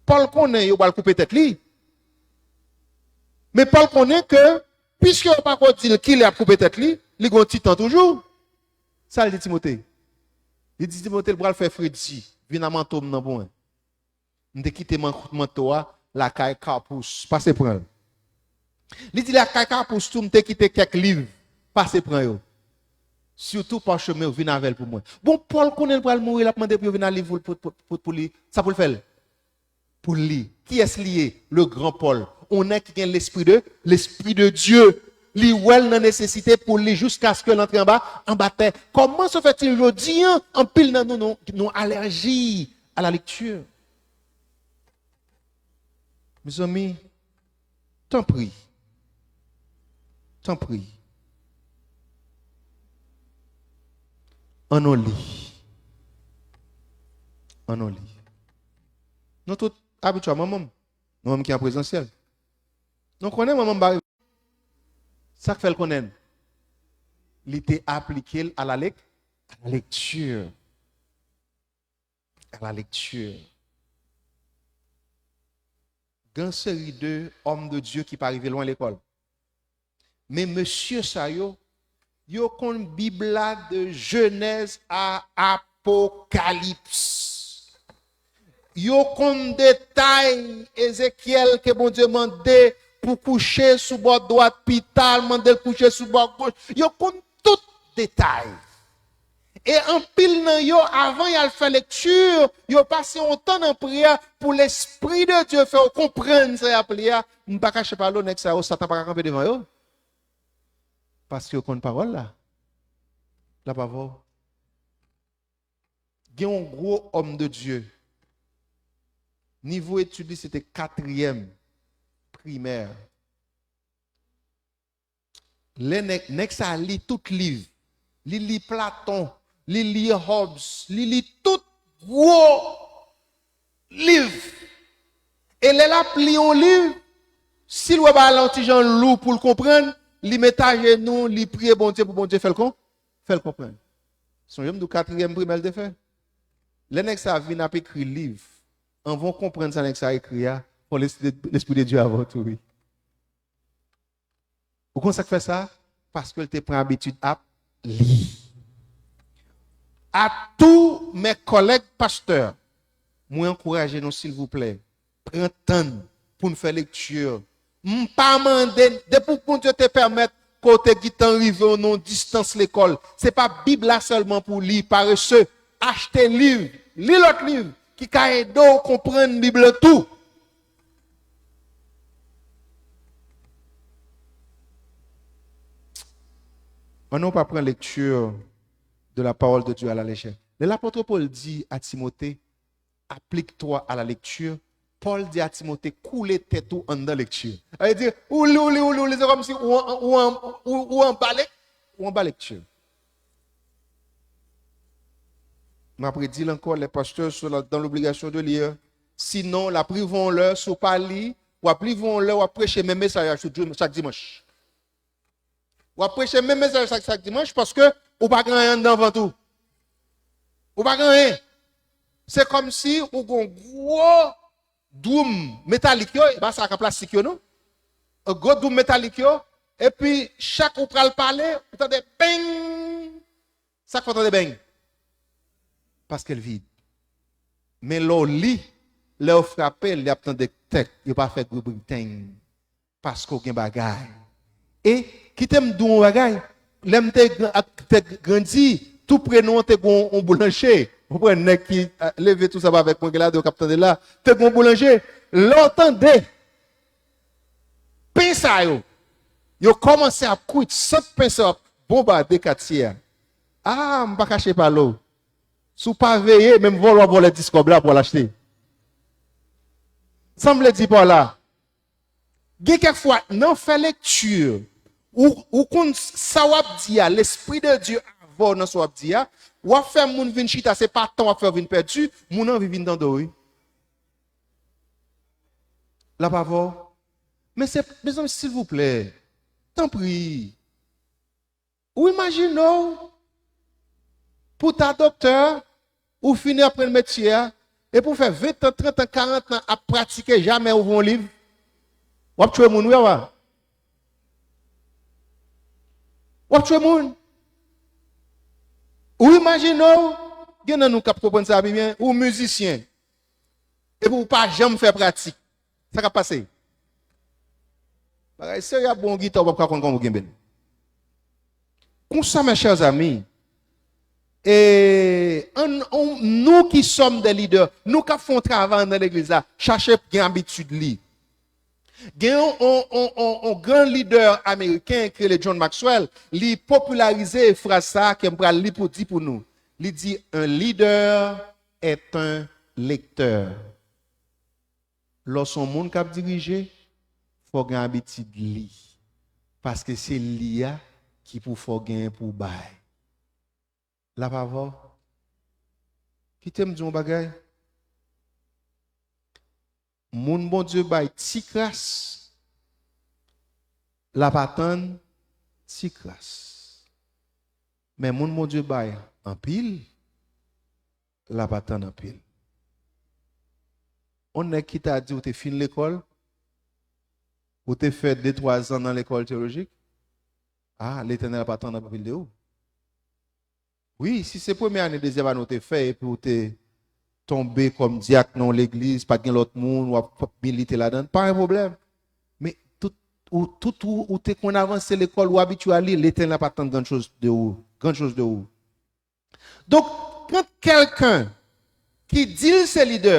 Pòl konnen yo pral koupe tèt li. Men Pòl konnen ke, piske yo pa ko di l kilè y ap koupe tèt li, li gon ti tan toujou. Sa l di Timote? Li di Timote l pral fè fredi, vin a manto m nan pou mwen. M te kite man-, manto a lakay Kapous, pase pran l. Li di lakay Kapous tou, m te kite kèk liv, pase pran yo. Sitou pachemen yo, vin avè l pou mwen. Bon, Pòl konnen l pral mouri, l ap mande pou yo vin a liv pou, pou, pou, pou, pou li. Sa pou l fè l? Pou l li. Kiyès li ye? Le grand Paul. On nèg ki gen lespri de, lespri de Dye. Li wè l nan nesesite pou l li jiskaske l antre anba, anba tè. Kòman se fè-t-il jodi an, anpil nan nou, nou, nou alèji a la lekti? Mezanmi, tanpri, tanpri, ann nou li, ann nou li. Nou tout abitye a manman m, nou menm ki an prezansyèl. Nou konnen manman m pa rive. Sa k fè l konnen l? Li te aplike l à la lec-, à la lecture. À la lecture. Gen seri de òm de Dye ki pa rive lwen lekòl. Men mesye sa yo, yo konn Bib la de Jenèz a Apokalips. Yo konn detay Ezekyèl ke Bondye mande pou kouche sou bò dwat, pita l mande l kouche sou bò goch. Yo konn tout detay. E anpil nan yo, avan y al fè lekti, yo pase yon tan nan priyè pou Lespri de Dye fè yo konprann sa y ap li a. M pa kache pale w, nèg sa yo, Satan pa ka kanpe devan yo. Paske yo konn pawòl la. L ap avè w. Gen yon gwo òm de Dye. Nivo etid li se te katriyèm primè. Lè nèg, nèg sa li tout liv. Li li Platon, li li Hobbes, li li tout gwo liv. E lè l ap li yon liv, si l wè bagay la yon ti jan lou pou l konprann, li met ajenou, li priye Bondye pou Bondye fè l kon-, fè l konprann. Sonje m di w katriyèm primè l te fè. Lè nèg sa vin ap ekri liv, anvan w konprann sa nèg sa ekri a, fò Lespri de, Lespri de Dye avè w tou, wi. Ou konn sa k fè sa? Paske l te pran abitid ap li. A tous mes collègues pasteurs, mwen ankouraje nou, silvouplè, pran tan n pou n fè lekti. M pa mande, depi Bondye te pèmèt ke w te gentan rive nan yon distans lekòl, se pa Bib la sèlman pou w li, parese. Achte liv, li lòt liv ki ka ede w konprann Bib la tou. Ann nou pa pran lecture de la parole de Dieu à la légère. Lè lapot Pòl di a Timote, applique-toi à la lecture, Pòl di a Timote, koule tèt ou anndan lekti. Sa vle di, ou li, ou li, ou li, ou li, se kòmsi ou an, ou an, ou, ou anba lek-, ou anba lekti. M ap redi l ankò, les pasteurs sont dans l'obligation de lire. Sinon, l ap rive yon lè, si w pa li, w ap rive yon lè, w ap preche menm mesaj la chak jou, chak dimanch. W ap preche menm mesaj chak, chak dimanch paske ou pa gen anyen anndan vant ou. Ou pa gen anyen. Se kòmsi ou gon gwo doum metalik yo, e pa sa k an plastik yo non. Gwo doum metalik yo, epi chak ou pral pale, ou tande beng. Sa k fè w tande beng? Paske l vid. Men lè w li, lè yo frape l, y ap tande tèk, yo pa fè gwo bri teng. Paske w gen bagay. E, kite m di w yon bagay, lè m te gran-, ak, te grandi, tou pre nou an te gen yon, yon boulanje. Ou pran nèg ki eh, leve tou sa avèk mwen, gen ladan yo k ap tande la. Te gen yon boulanje. Lè w tande pen sa yo, yo kòmanse ap kwit, sant pen sa yo ap bonbade katye a. Ah, m pa kache pale w. Si w pa veye, menm vòlè w ap vòlè dis kòb la pou w al achte. Sa m vle di pa w la, gen kèk fwa, nan fè lekti, ou, ou konn sa w ap di a, Lespri de Dye avè w nan sa w ap di a, w ap fè moun vin chita, se pa tan w ap fè yo vin pèdi, moun anvi vin tande w, wi. L ap avè w. Men se, mezanmi, silvouplè, tanpri, ou imajine w pou ta doktè, ou fini aprann metye a, epi w fè ven tan, trant an, karant an ap pratike, jamè ouvri yon liv. W ap tchwe moun, wi, apa. W ap tchwe moun. Ou imajine w, gen nan nou k ap konprann sa pi byen, ou mizisyen, epi w pa janm fè pratik. Sa k ap pase? Bagay serye ap bon, yon gita, ou p ap ka konn kòman w genbe l. Konsa, mes chers amis, e, ann, ann, nou ki sòm de lidè, nou k ap fè yon travay nan legliz la, chache gen abitid li. Gen yon, yon, yon, yon, yon gran lidè ameriken ki rele John Maxwell, li popilarize fraz sa a ke m pral li pou di pou nou. Li di, un leader est un lecteur. Lè w se yon moun k ap dirije, fò w gen abitid li. Paske se li a ki pou fè w genyen pou w bay. L ap avè w. Kite m di w yon bagay. Moun Bondye bay ti kras, l ap atann ti kras. Men moun Bondye bay anpil, l ap atann anpil. On nèg ki ta di w te fin lekòl, ou te fè de twa zan nan lekòl teyolojik, a, Letènèl ap atann anpil de ou. Wi, si se premye ane, dezyèm ane ou te fè, epi ou te tonbe kòm dyak nan yon legliz, pa t gen lòt moun, w ap milite ladan, pa gen pwoblèm. Men tout, ou, tout ou, ou te konn avanse lekòl, ou abitye a li, Letènèl ap atann grann choz de ou. Grann choz de ou. Donk, kan kèlken ki di l se lidè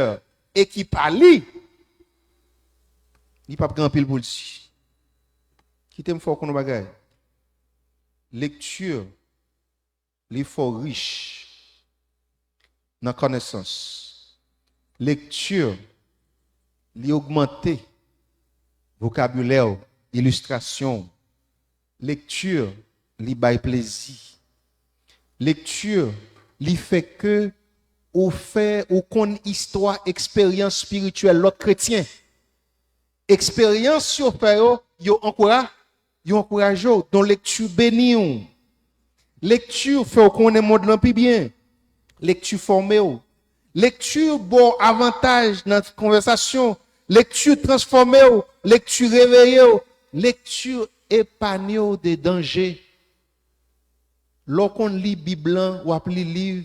e ki pa li, li p ap gen anpil pou l di. Kite m fè w konn yon bagay. Lekti, li fè w rich nan konesans. Lekti, li ogmante vokabilè w, ilistrasyon w. Lekti, li bay plezi. Lekti, li fè ke ou fè, ou konn istwa, eksperyans espirityèl lòt kretyen. Eksperyans yo fè yo, yo ankoura-, yo ankouraje w. Donk, lekti beni w. Lekti fè w konnen mond lan pi byen. Lekti fòme w. Lekti ba w avantaj nan konvèsasyon. Lekti transfòme w. Lekti reveye w. Lekti epanye w de danje. Lè w konn li Bib lan, w ap li liv,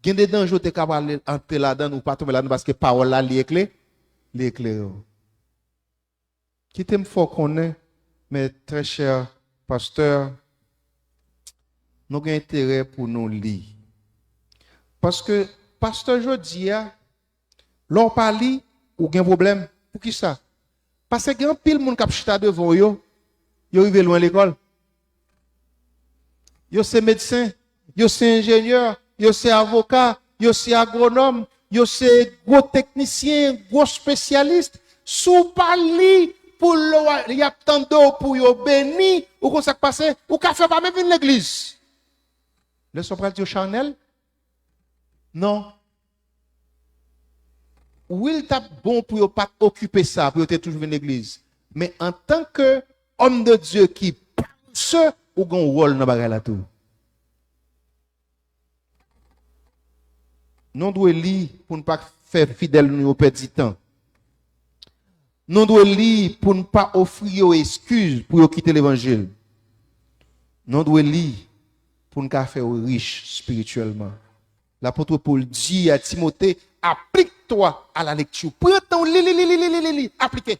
gen de danje w te ka pral antre ladan l, ou pa tonbe ladan l paske pawòl la, li ekle-, li eklere w. Kite m fè w konnen, mes très chers pasteurs, nou gen enterè pou nou li. Paske pastè jodi a, lè w pa li, ou gen pwoblèm. Poukisa? Paske gen anpil moun k ap chita devan w yo, yo rive lwen lekòl. Yo se medsen, yo se enjenyè, yo se avoka, yo se agwonòm, yo se gwo teknisyen, gwo espesyalis. Si w pa li pou lè w a-, y ap tande w pou yo beni, ou konn sa k pase, ou ka fè yo pa menm vin legliz. Lè sa w pral di yo chanèl? Non. Wi, l t ap bon pou yo pa t okipe sa, pou yo te toujou vin legliz. Men antanke òm de Dye ki parese, ou gen yon wòl nan bagay la tou. Nou dwe li pou n pa fè fidèl nou yo pèdi tan. Nou dwe li pou n pa ofri yo eskiz pou yo kite levanjil. Nou dwe li pou n ka fè yo rich espirityèlman. Lapot Pòl di a Timote, applique-toi à la lecture. Pran tan w li, li, li, aplike.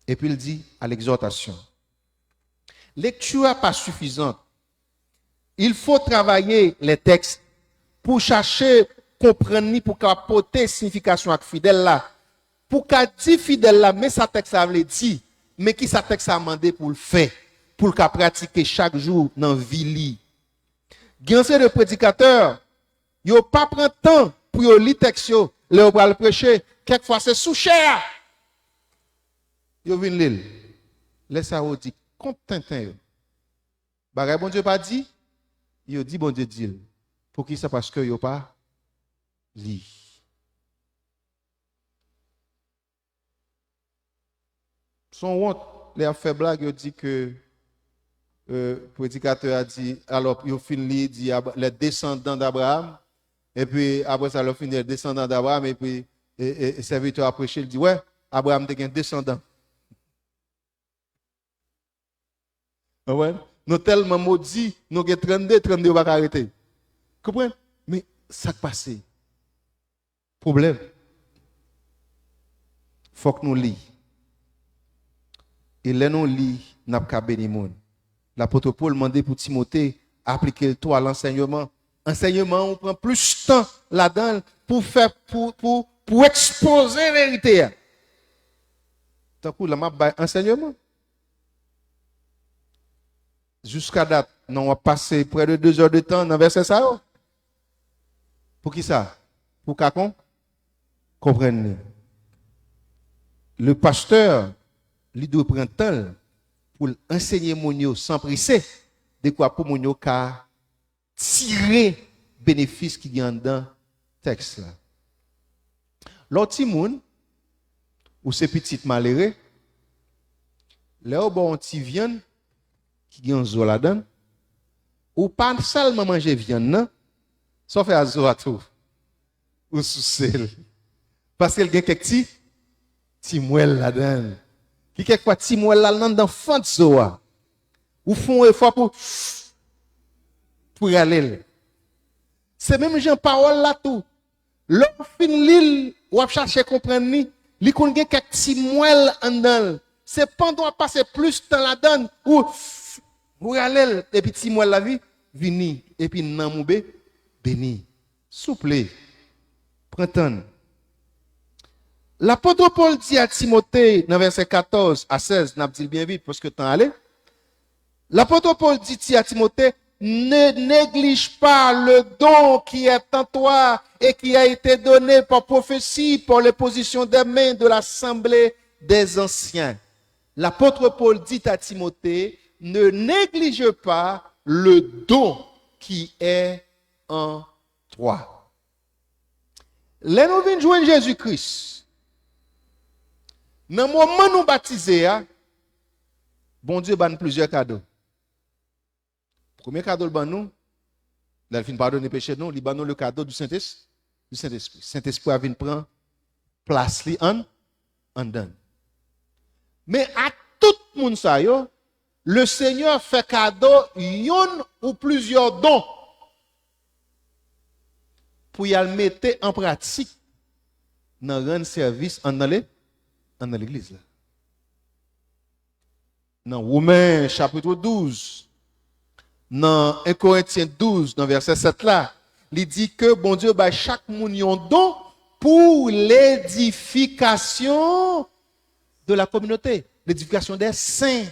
Epi l di, à l'exhortation. Lekti a pa sifizan. Il faut travailler les textes pou chache konprann li, pou ka pote siyifikasyon ak fidèl la, pou ka di fidèl la, men sa tèks la vle di, men ki sa tèks la mande pou l fè, pou l ka pratike chak jou nan vi li. Gen yon seri de predikatè, yo pa pran tan pou yo li tèks yo, lè yo pral preche, kèk fwa se sou chè a yo vin li l. Lè sa yo di, kont tenten yo. Bagay Bondye pa di, yo di Bondye di l. Poukisa? Paske yo pa li. Se yon wont, lè y ap fè blag, yo di ke, euh, predikatè a di, alò, yo fin li, di, Ab- les descendants d'Abraham, epi apre sa, lè yo fin li, les descendants d'Abraham, epi e, e, e sèvitè a preche, l di, wè, Abraham te gen desandan. Konprann? Nou tèlman modi, nou gen trannde, trannde yo pa ka rete. Konprann? Men sa k pase? Pwoblèm. Fòk nou li. E lè nou li, n ap ka beni moun. Lapot Pòl mande pou Timote aplike l tou a lansèyman. Ansèyman an, ou pran plis tan ladan l pou fè, pou, pou, pou ekspoze verite a. Tankou lè m ap bay ansèyman. Jiska dat, non, w ap pase prè de de zè de tan nan vèsè sa yo. Poukisa? Pou w ka kon, konprann li. Le pastè, li dwe pran tan l pou l ansenye moun yo san prese, dekwa pou moun yo ka tire benefis ki gen anndan tèks la. Lè w timoun, ou se pitit malere, lè yo ba w yon ti vyann ki gen yon zo ladan l, ou pa sèlman manje vyann nan, sa w fè a zo a tou? Ou souse l. Paske l gen kèk ti, ti mwèl ladan l. Ki kèk fwa ti mwèl la nan, nan fant zo a. Ou fè yon efò pou, pou rale l. Se menm jan pawòl la tou. Lè w fin li l, w ap chache konprann li, li konn gen kèk ti mwèl anndan l. Se pandan w ap pase plis tan ladan l, ou, ou rale l, epi ti mwèl la vi, vini, epi nanm ou be, beni. Souple, pran tan n. Lapot Pòl di a Timote nan vèsè katòz a sèz, n ap di l byen vit paske tan ale. Lapot Pòl di ti a Timote, ne néglige pas le don qui est en toi et qui a été donné par prophétie pour l'imposition des mains de l'assemblée des anciens. Lapot Pòl di a Timote, ne néglige pas le don qui est en toi. Lè nou vin jwenn Jezi Kris, nan moman nou batize a, Bondye ban n plizyè kado. Premye kado l ban nou, lè l fin padone peche nou, li ban nou le kado du Saint-Es-, du Saint-Esprit. Sentespri a vin pran plas li an, anndan n. Men a tout moun sa yo, le Senyè fè kado yonn ou plizyè don pou y al mete an pratik nan rann sèvis anndan le, anndan legliz la. Nan Women chapit douz, nan en Korentyen douz, nan vèsè sèt la, li di ke Bondye bay chak moun yon don pou l'édification de la communauté, l'édification des saints.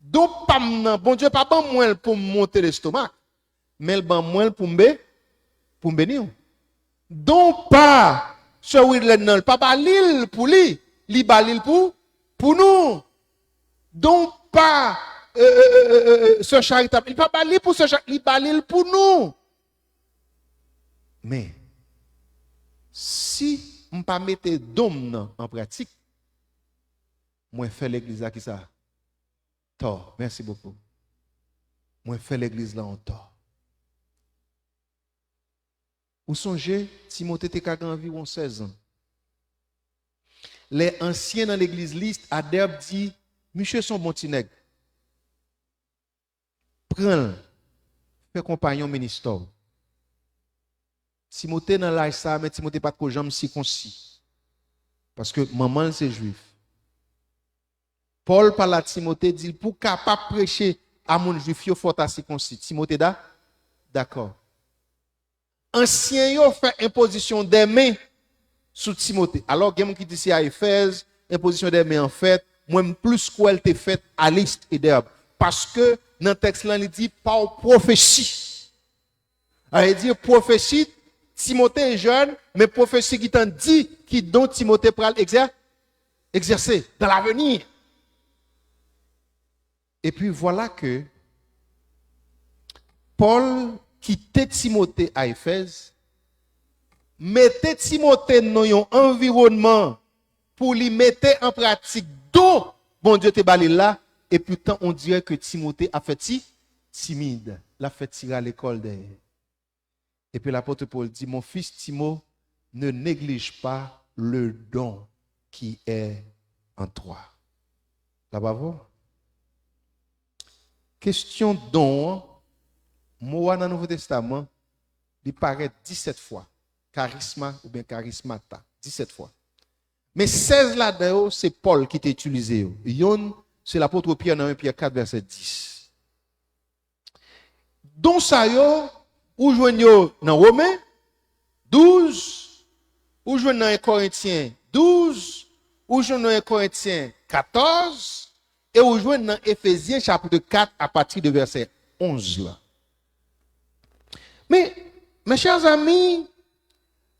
Don pa m nan, Bondye pa ban mwen l pou m monte lestomak, men l ban mwen l pou m be-, pou m beni w. Don pa Sè Widlèn nan, li pa ba li l pou li, li ba li l pou, pou nou. Don pa, euh, euh, euh, euh, euh, Sè Charitab, li pa ba li pou Sè Charitab, li ba li l pou nou. Men, si m pa mete don m nan an pratik, mwen fè legliz la kisa? Tò. Mèsi bokou. Mwen fè legliz la yon tò. Ou sonje, Timote te ka gen anviwon sèz an. Lè ansyen nan legliz li, Adèb di, "Misye se yon bon ti nèg. Pran l, fè konpayon ministè w." Timote nan laj sa a, men Timote pa t ko janm sikonsi. Paske manman l se jwif. Pòl pale a Timote, di l pou w kapab preche a moun jwif yo fò ta sikonsi. Timote da, dakò. Ansyen yo fè enpozisyon dè men sou Timote. Alò, gen moun ki di se a Efèz, enpozisyon dè men an fèt, mwen m plis kwè l te fèt a List e Dèb. Paske nan tèks lan, li di pa w pwofesi. Sa vle di pwofesi, Timote jèn, men pwofesi ki tann di ki don Timote pral egzè, egzèse dans l'avenir. Epi vwala ke Pòl kite Timote a Efèz, mete Timote nan yon anviwònman pou li mete an pratik don Bondye te ba li la, epi tan on dirè ke Timote ap fè ti timid, l ap fè ti rale kò l dèyè. Epi lapot Pòl di, mon fils Timo, ne néglige pas le don qui est en toi. La pa vre? Kesyon don an, mo a nan Nouvo Testaman, li parèt disèt fwa. Karisma oubyen karismata, disèt fwa. Men sèz ladan yo, se Pòl ki te itilize yo. Yonn, se lapot Pyè nan en Pyè kat, vèsè dis. Don sa yo, ou jwenn yo nan Women douz, ou jwenn nan en Korentyen douz, ou jwenn nan en Korentyen katòz, e ou jwenn nan Efezyen chapit kat apati de vèsè onz la. Men, mes chers amis,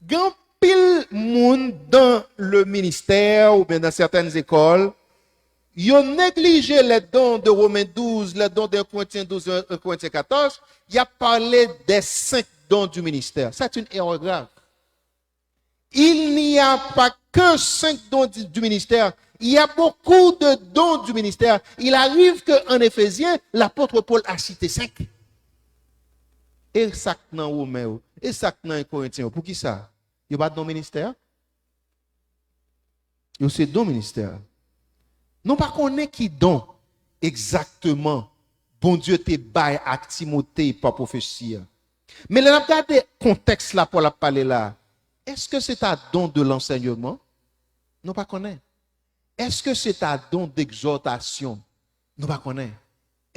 gen anpil moun dans le ministère oubyen dans certaines écoles, yo neglije les dons de Romains douze, les dons de un Corinthiens douze, un Corinthiens quatorze, y a parlé des cinq dons du ministère. C'est une erreur grave. Il n'y a pas que cinq dons du, du ministère. Il y a beaucoup de dons du ministère. Il arrive que en Éphésiens, l'apôtre Paul a cité cinq. E sa k nan Women yo, e sa k nan Korentyen yo, poukisa? Yo pa don ministè? Yo se don ministè. Nou pa konnen ki don egzakteman Bondye te bay ak Timote pa pwofesi a. Men lè n ap gade kontèks la Pòl ap pale la, èske se ta don de lansèyman? Nou pa konnen. Èske se ta don degzòtasyon? Nou pa konnen.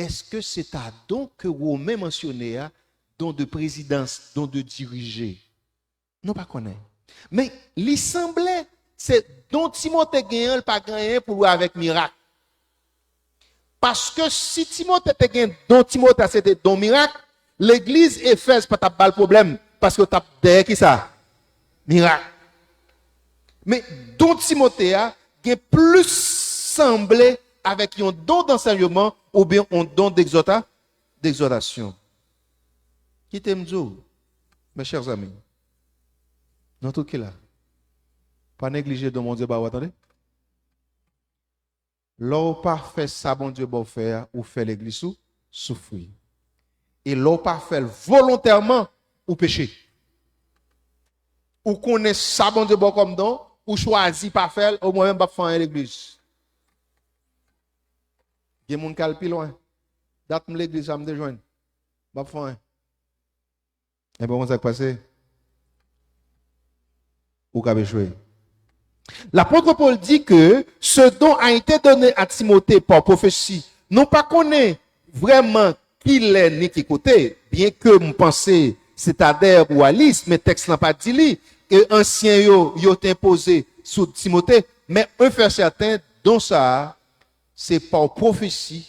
Èske se ta don ke Women mansyone a, don de prezidans, don de dirije? Nou pa konnen. Men li sanble se don Timote genyen an, li pa genyen pou l wè avèk mirak. Paske si Timote te gen don Timote a, se te don mirak, legliz Efèz pa t ap ba l pwoblèm, paske yo t ap dèyè kisa? Mirak. Men don Timote a gen plis sanble avèk yon don dansèyman oubyen yon don degzòta, degzòtasyon. Kite m di w, mes chers amis, nou tout ki la, pa neglije don Bondye ba w a, tande. Lè w pa fè sa Bondye ba w fè a, ou fè legliz ou soufri. E lè w pa fè l volontèman, ou peche. Ou konnen sa Bondye ba w kòm don, ou chwazi pa fè l, o mwen menm m p ap fè anyen legliz. Gen moun k al pi lwen. Dat m legliz sa m te jwenn. M p ap fè anyen. Enben, konn sa k pase? Ou ka echwe. L'apôtre Paul dit que ce don a été donné à Timothée par prophétie. Nou pa konnen vrèman kilè ni ki kote, byen ke m panse se ta dèyè pou Alis, men tèks lan pa di li, e ansyen yo, yo te enpoze sou Timote, men un fait certain, don sa a, se pa pwofesi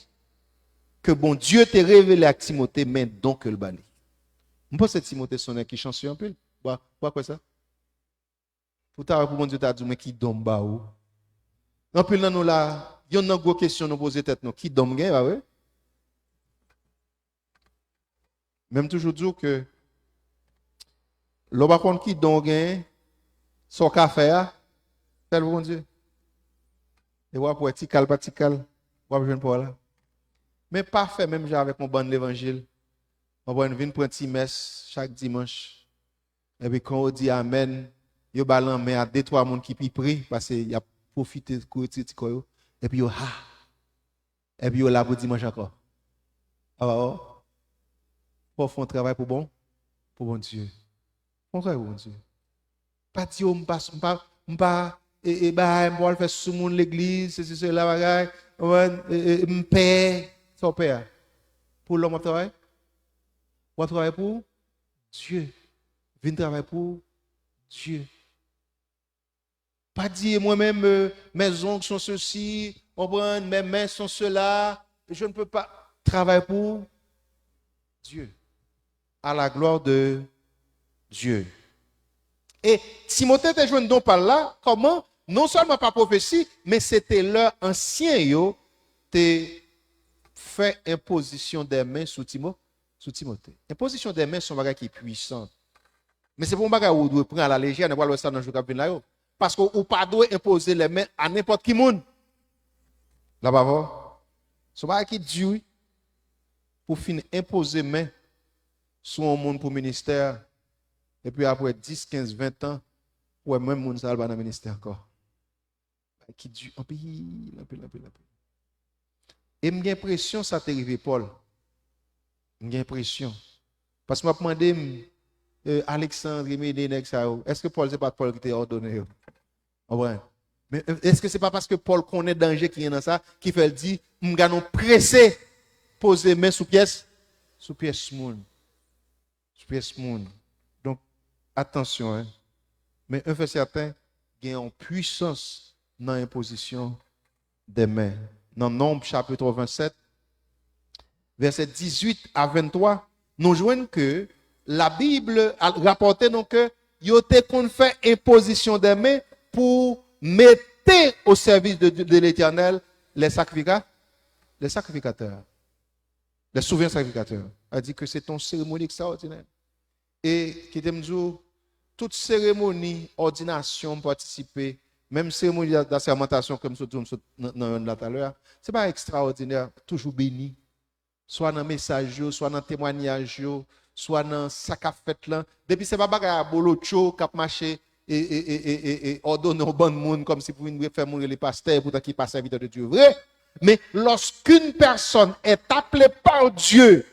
ke Bondye te revele ak Timote, men don ke l ba li. M panse Timote se yon nèg ki chanse anpil. Ou pa, ou pa kwè sa? Pou ta wè pou Bondye ta di w, men ki don m ba ou. Anpil nan nou la, yonn nan gwo kesyon nou poze tèt nou, ki don m gen, pa vre? Men m toujou di w ke lè w pa konn ki don w genyen, sa w ka fè a, fè l pou Bondye. E w ap wè, ti kal pa ti kal, w ap jwenn pa w la. Men pa fè menm jan avèk yon bann levanjil. W ap wè, vin pran ti mès chak dimanch. Epi kan yo di amèn, yo ba lanmen a de twa moun ki pi pre, paske y ap pwofite kouri ti, ti kò yo. Epi yo ha. Epi yo la pou dimanch ankò. Apa w? Fò w fè yon travay pou bon, pou Bondye. Fè yon travay pou Bondye. Pa di, "O, m pa, m pa, m pa, e, e, bay, m pa al fè soumoun legliz, sesi, sela, bagay, konprann, e, e, m pè." Sa w pè a? Pou lòm w ap travay? W ap travay pou Dye. Vin travay pou Dye. Pa di, mwen menm, euh, mes ongles sont ceci, konprann, mes mains sont cela, je ne peux pas. Travay pou Dye. À la gloire de Dieu. E Timote te jwenn don pa l la, kòman? Non sèlman pa pwofesi, men se te lè ansyen yo te fè enpozisyon dè men sou Timo, sou Timote. Enpozisyon dè men se yon bagay ki pwisan. Men se pa yon bagay ou dwe pran alalejè, nou pral wè sa nan jou k ap vin la yo. Paske ou pa dwe enpoze lè men a nenpòt ki moun. La pa vre? Se yon bagay ki di, wi. Pou fin enpoze men sou yon moun pou ministè, epi apre dis, kenz, ven tan, ou wè menm moun sa a, l pa nan ministè ankò. Bagay ki di anpil, anpil, anpil, anpil. E m gen enpresyon sa te rive Pòl. M gen enpresyon. Paske m ap mande m, euh, Alexandre, Mene, nèg sa yo, èske Pòl se pa t Pòl ki te òdone yo? Konprann? Men, euh, èske se pa paske Pòl konnen danje ki gen nan sa, ki fè l di, m gade nou prese poze men sou pyès, sou pyès moun. Sou pyès moun. Donk, atansyon, en. Men yon fè sèten, gen yon pwisans nan enpozisyon dè men. Nan Nonb chapit vennsèt, vèsè dizuit a venntwa, nou jwenn ke Labib al-, rapòte nou ke yo te konn fè enpozisyon dè men pou mete o sèvis de, de, de Letènèl les sacrificats, les sacrificateurs, les souverains sacrificateurs. Sa di ke se te yon seremoni ekstraòdinè. E kite m di w, tout seremoni òdinasyon m patisipe, menm seremoni d'a-, d'asèmantasyon ke m sot di w, m sot nan, nan yonn la talè a, se pa ekstraòdinè, toujou beni. Swa nan mesaj yo, swa nan temwanyaj yo, swa nan sa k ap fèt lan. Depi se pa bagay abolotcho k ap mache e, e, e, e, e, e òdone yon bann moun kòmsi pou vin fè moun rele pastè, epoutan ki pa sèvitè de Dye vre. Men lorsqu'une personne est appelée par Dieu,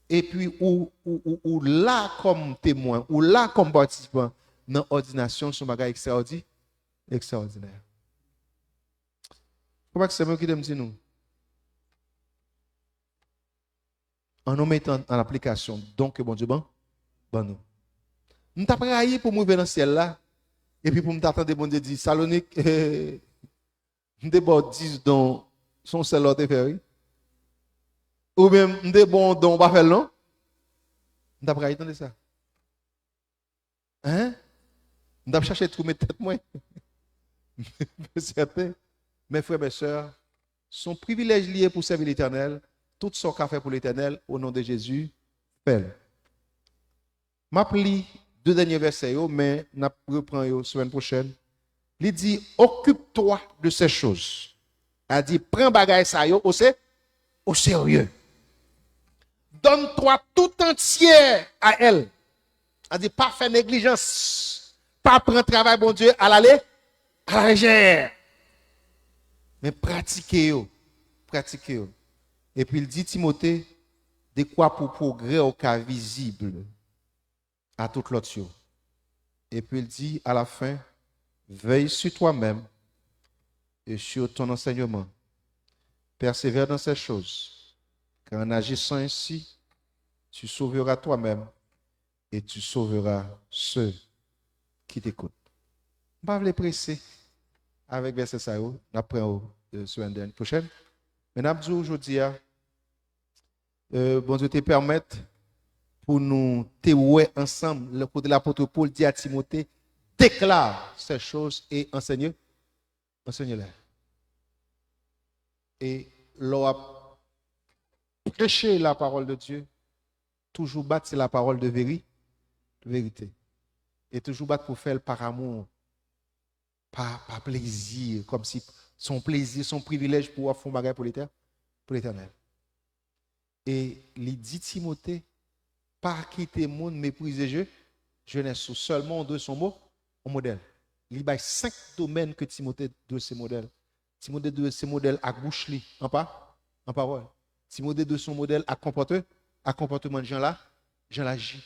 epi ou, ou, ou, ou la kòm temwen, ou la kòm patisipan nan òdinasyon, se yon bagay ekstraòdi-, ekstraòdinè. Frè m ak sè m yo, kite m di nou, ann nou mete an, an aplikasyon don ke Bondye ban, ban nou. M t ap rayi pou m rive nan syèl la, epi pou m ta tande Bondye di, Salonik, m te ba w dis don, se yon sèl la w te fè, wi. Oubyen, m te ba w yon don, w pa fè l non. M t ap rayi tande sa. Hein? M t ap chache twou met tèt mwen. Sèten, mes frères, mes sœurs, se yon privilèj li ye pou sèvi Letènèl. Tout sa w ka fè pou Letènèl, o non de Jezi, fè l. M ap li de dènye vèsè yo, men n ap repran yo semèn pwochèn. Li di, occupe-toi de ces choses. Sa di, pran bagay sa yo o se-, au sérieux. Donne-toi tout entier à elle. Sa di, pa fè neglijans. Pa pran travay Bondye a la lé-, a la lejè. Men pratike yo. Pratike yo. Epi l di Timote, dekwa pou pwogrè w ka vizib a tout lòt yo. Epi l di, à la fin, veille sur toi-même et sur ton enseignement. Persévère dans ces choses, car en agissant ainsi, tu sauveras toi-même et tu sauveras ceux qui t'écoutent. M pa vle prese avèk vèsè sa yo, n ap pran yo, euh, semèn dèn-, pwochèn. Men n ap di w jodi a, euh, Bondye te pèmèt pou nou te wè ansanm, lè kote lapot Pòl di a Timote, déclare ces choses et enseigne, enseigne-les. E lè w ap preche la parole de Dieu, toujou bat se la parole de véri-, de vérité. E toujou bat pou fè l par amour, pa, pa plezi, kòmsi se yon plezi, se yon privilèj pou w ap fè yon bagay pou Letè-, pou Letènèl. E li di Timote, pa kite moun meprize je-, jenès ou. Sèlman ou dwe se yon mo-, yon modèl. Li bay senk domèn ke Timote dwe se modèl. Timote dwe se modèl ak bouch li, an pa-, an pawòl. Timote dwe se yon modèl ak konpòte-, ak konpòteman l, jan la, jan l aji.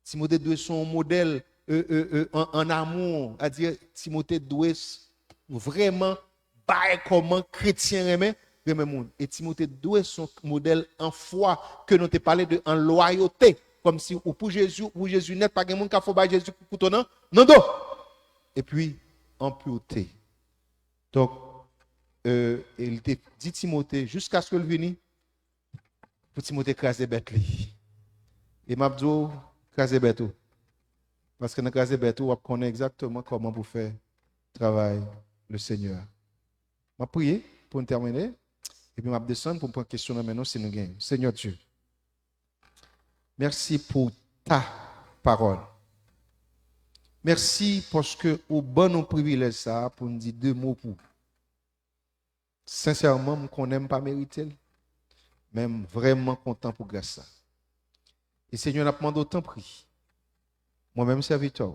Timote dwe se yon modèl, euh, euh, euh, an, an amou, sètadi Timote dwe s-, vrèman bay kòman kretyen renmen, renmen moun. E Timote dwe se yon modèl an fwa ke nou te pale de an lwayote. Kòmsi ou pou Jezi, ou pou Jezi nèt, pa gen moun k ap fè w bay Jezi kou kouto nan, nan do. Epi, an purte. Donk, euh, e li te di Timote, jiskaske l vini, pou Timote kraze bèt li. E m ap di w, kraze bèt ou. Paske nan kraze bèt ou, w ap konnen egzakteman kòman pou fè travay le Senyè. M ap priye pou n tèmine, epi m ap desann pou m pran kesyon nan men nou si nou genyen. Senyè Dye, mèsi pou ta pawòl. Mèsi paske ou ban nou privilèj sa a pou n di de mo pou ou. Sensèman, m konnen m pa merite l, men m vrèman kontan pou gras sa. E Senyè, n ap mande w, tanpri, mwen menm sèvitè w,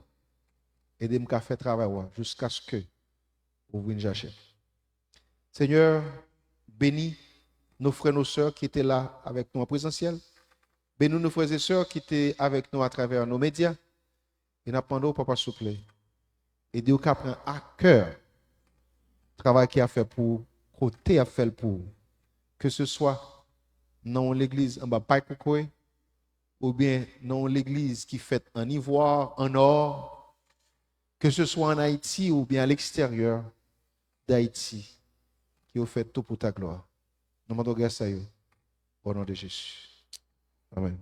ede m ka fè travay ou a jiskaske ou vin chache m. Seigneur, bénis nos frères, nos sœurs qui étaient là avec nous en présentiel. Bénis nos frères et sœurs qui étaient avec nous à travers nos médias. E n ap mande w, Papa, souple, ede w ka pran a kè travay ki ap fè pou ou, kote y ap fè l pou ou. Ke se swa nan yon legliz anba pay kokoye, oubyen nan yon legliz ki fèt an ivwa, an nò, ke se swa an Ayiti oubyen a leksteryè d Ayiti, ke yo fè tou pou ta glwa. Nou mande w gras sa yo, o non de Jezi. Amèn.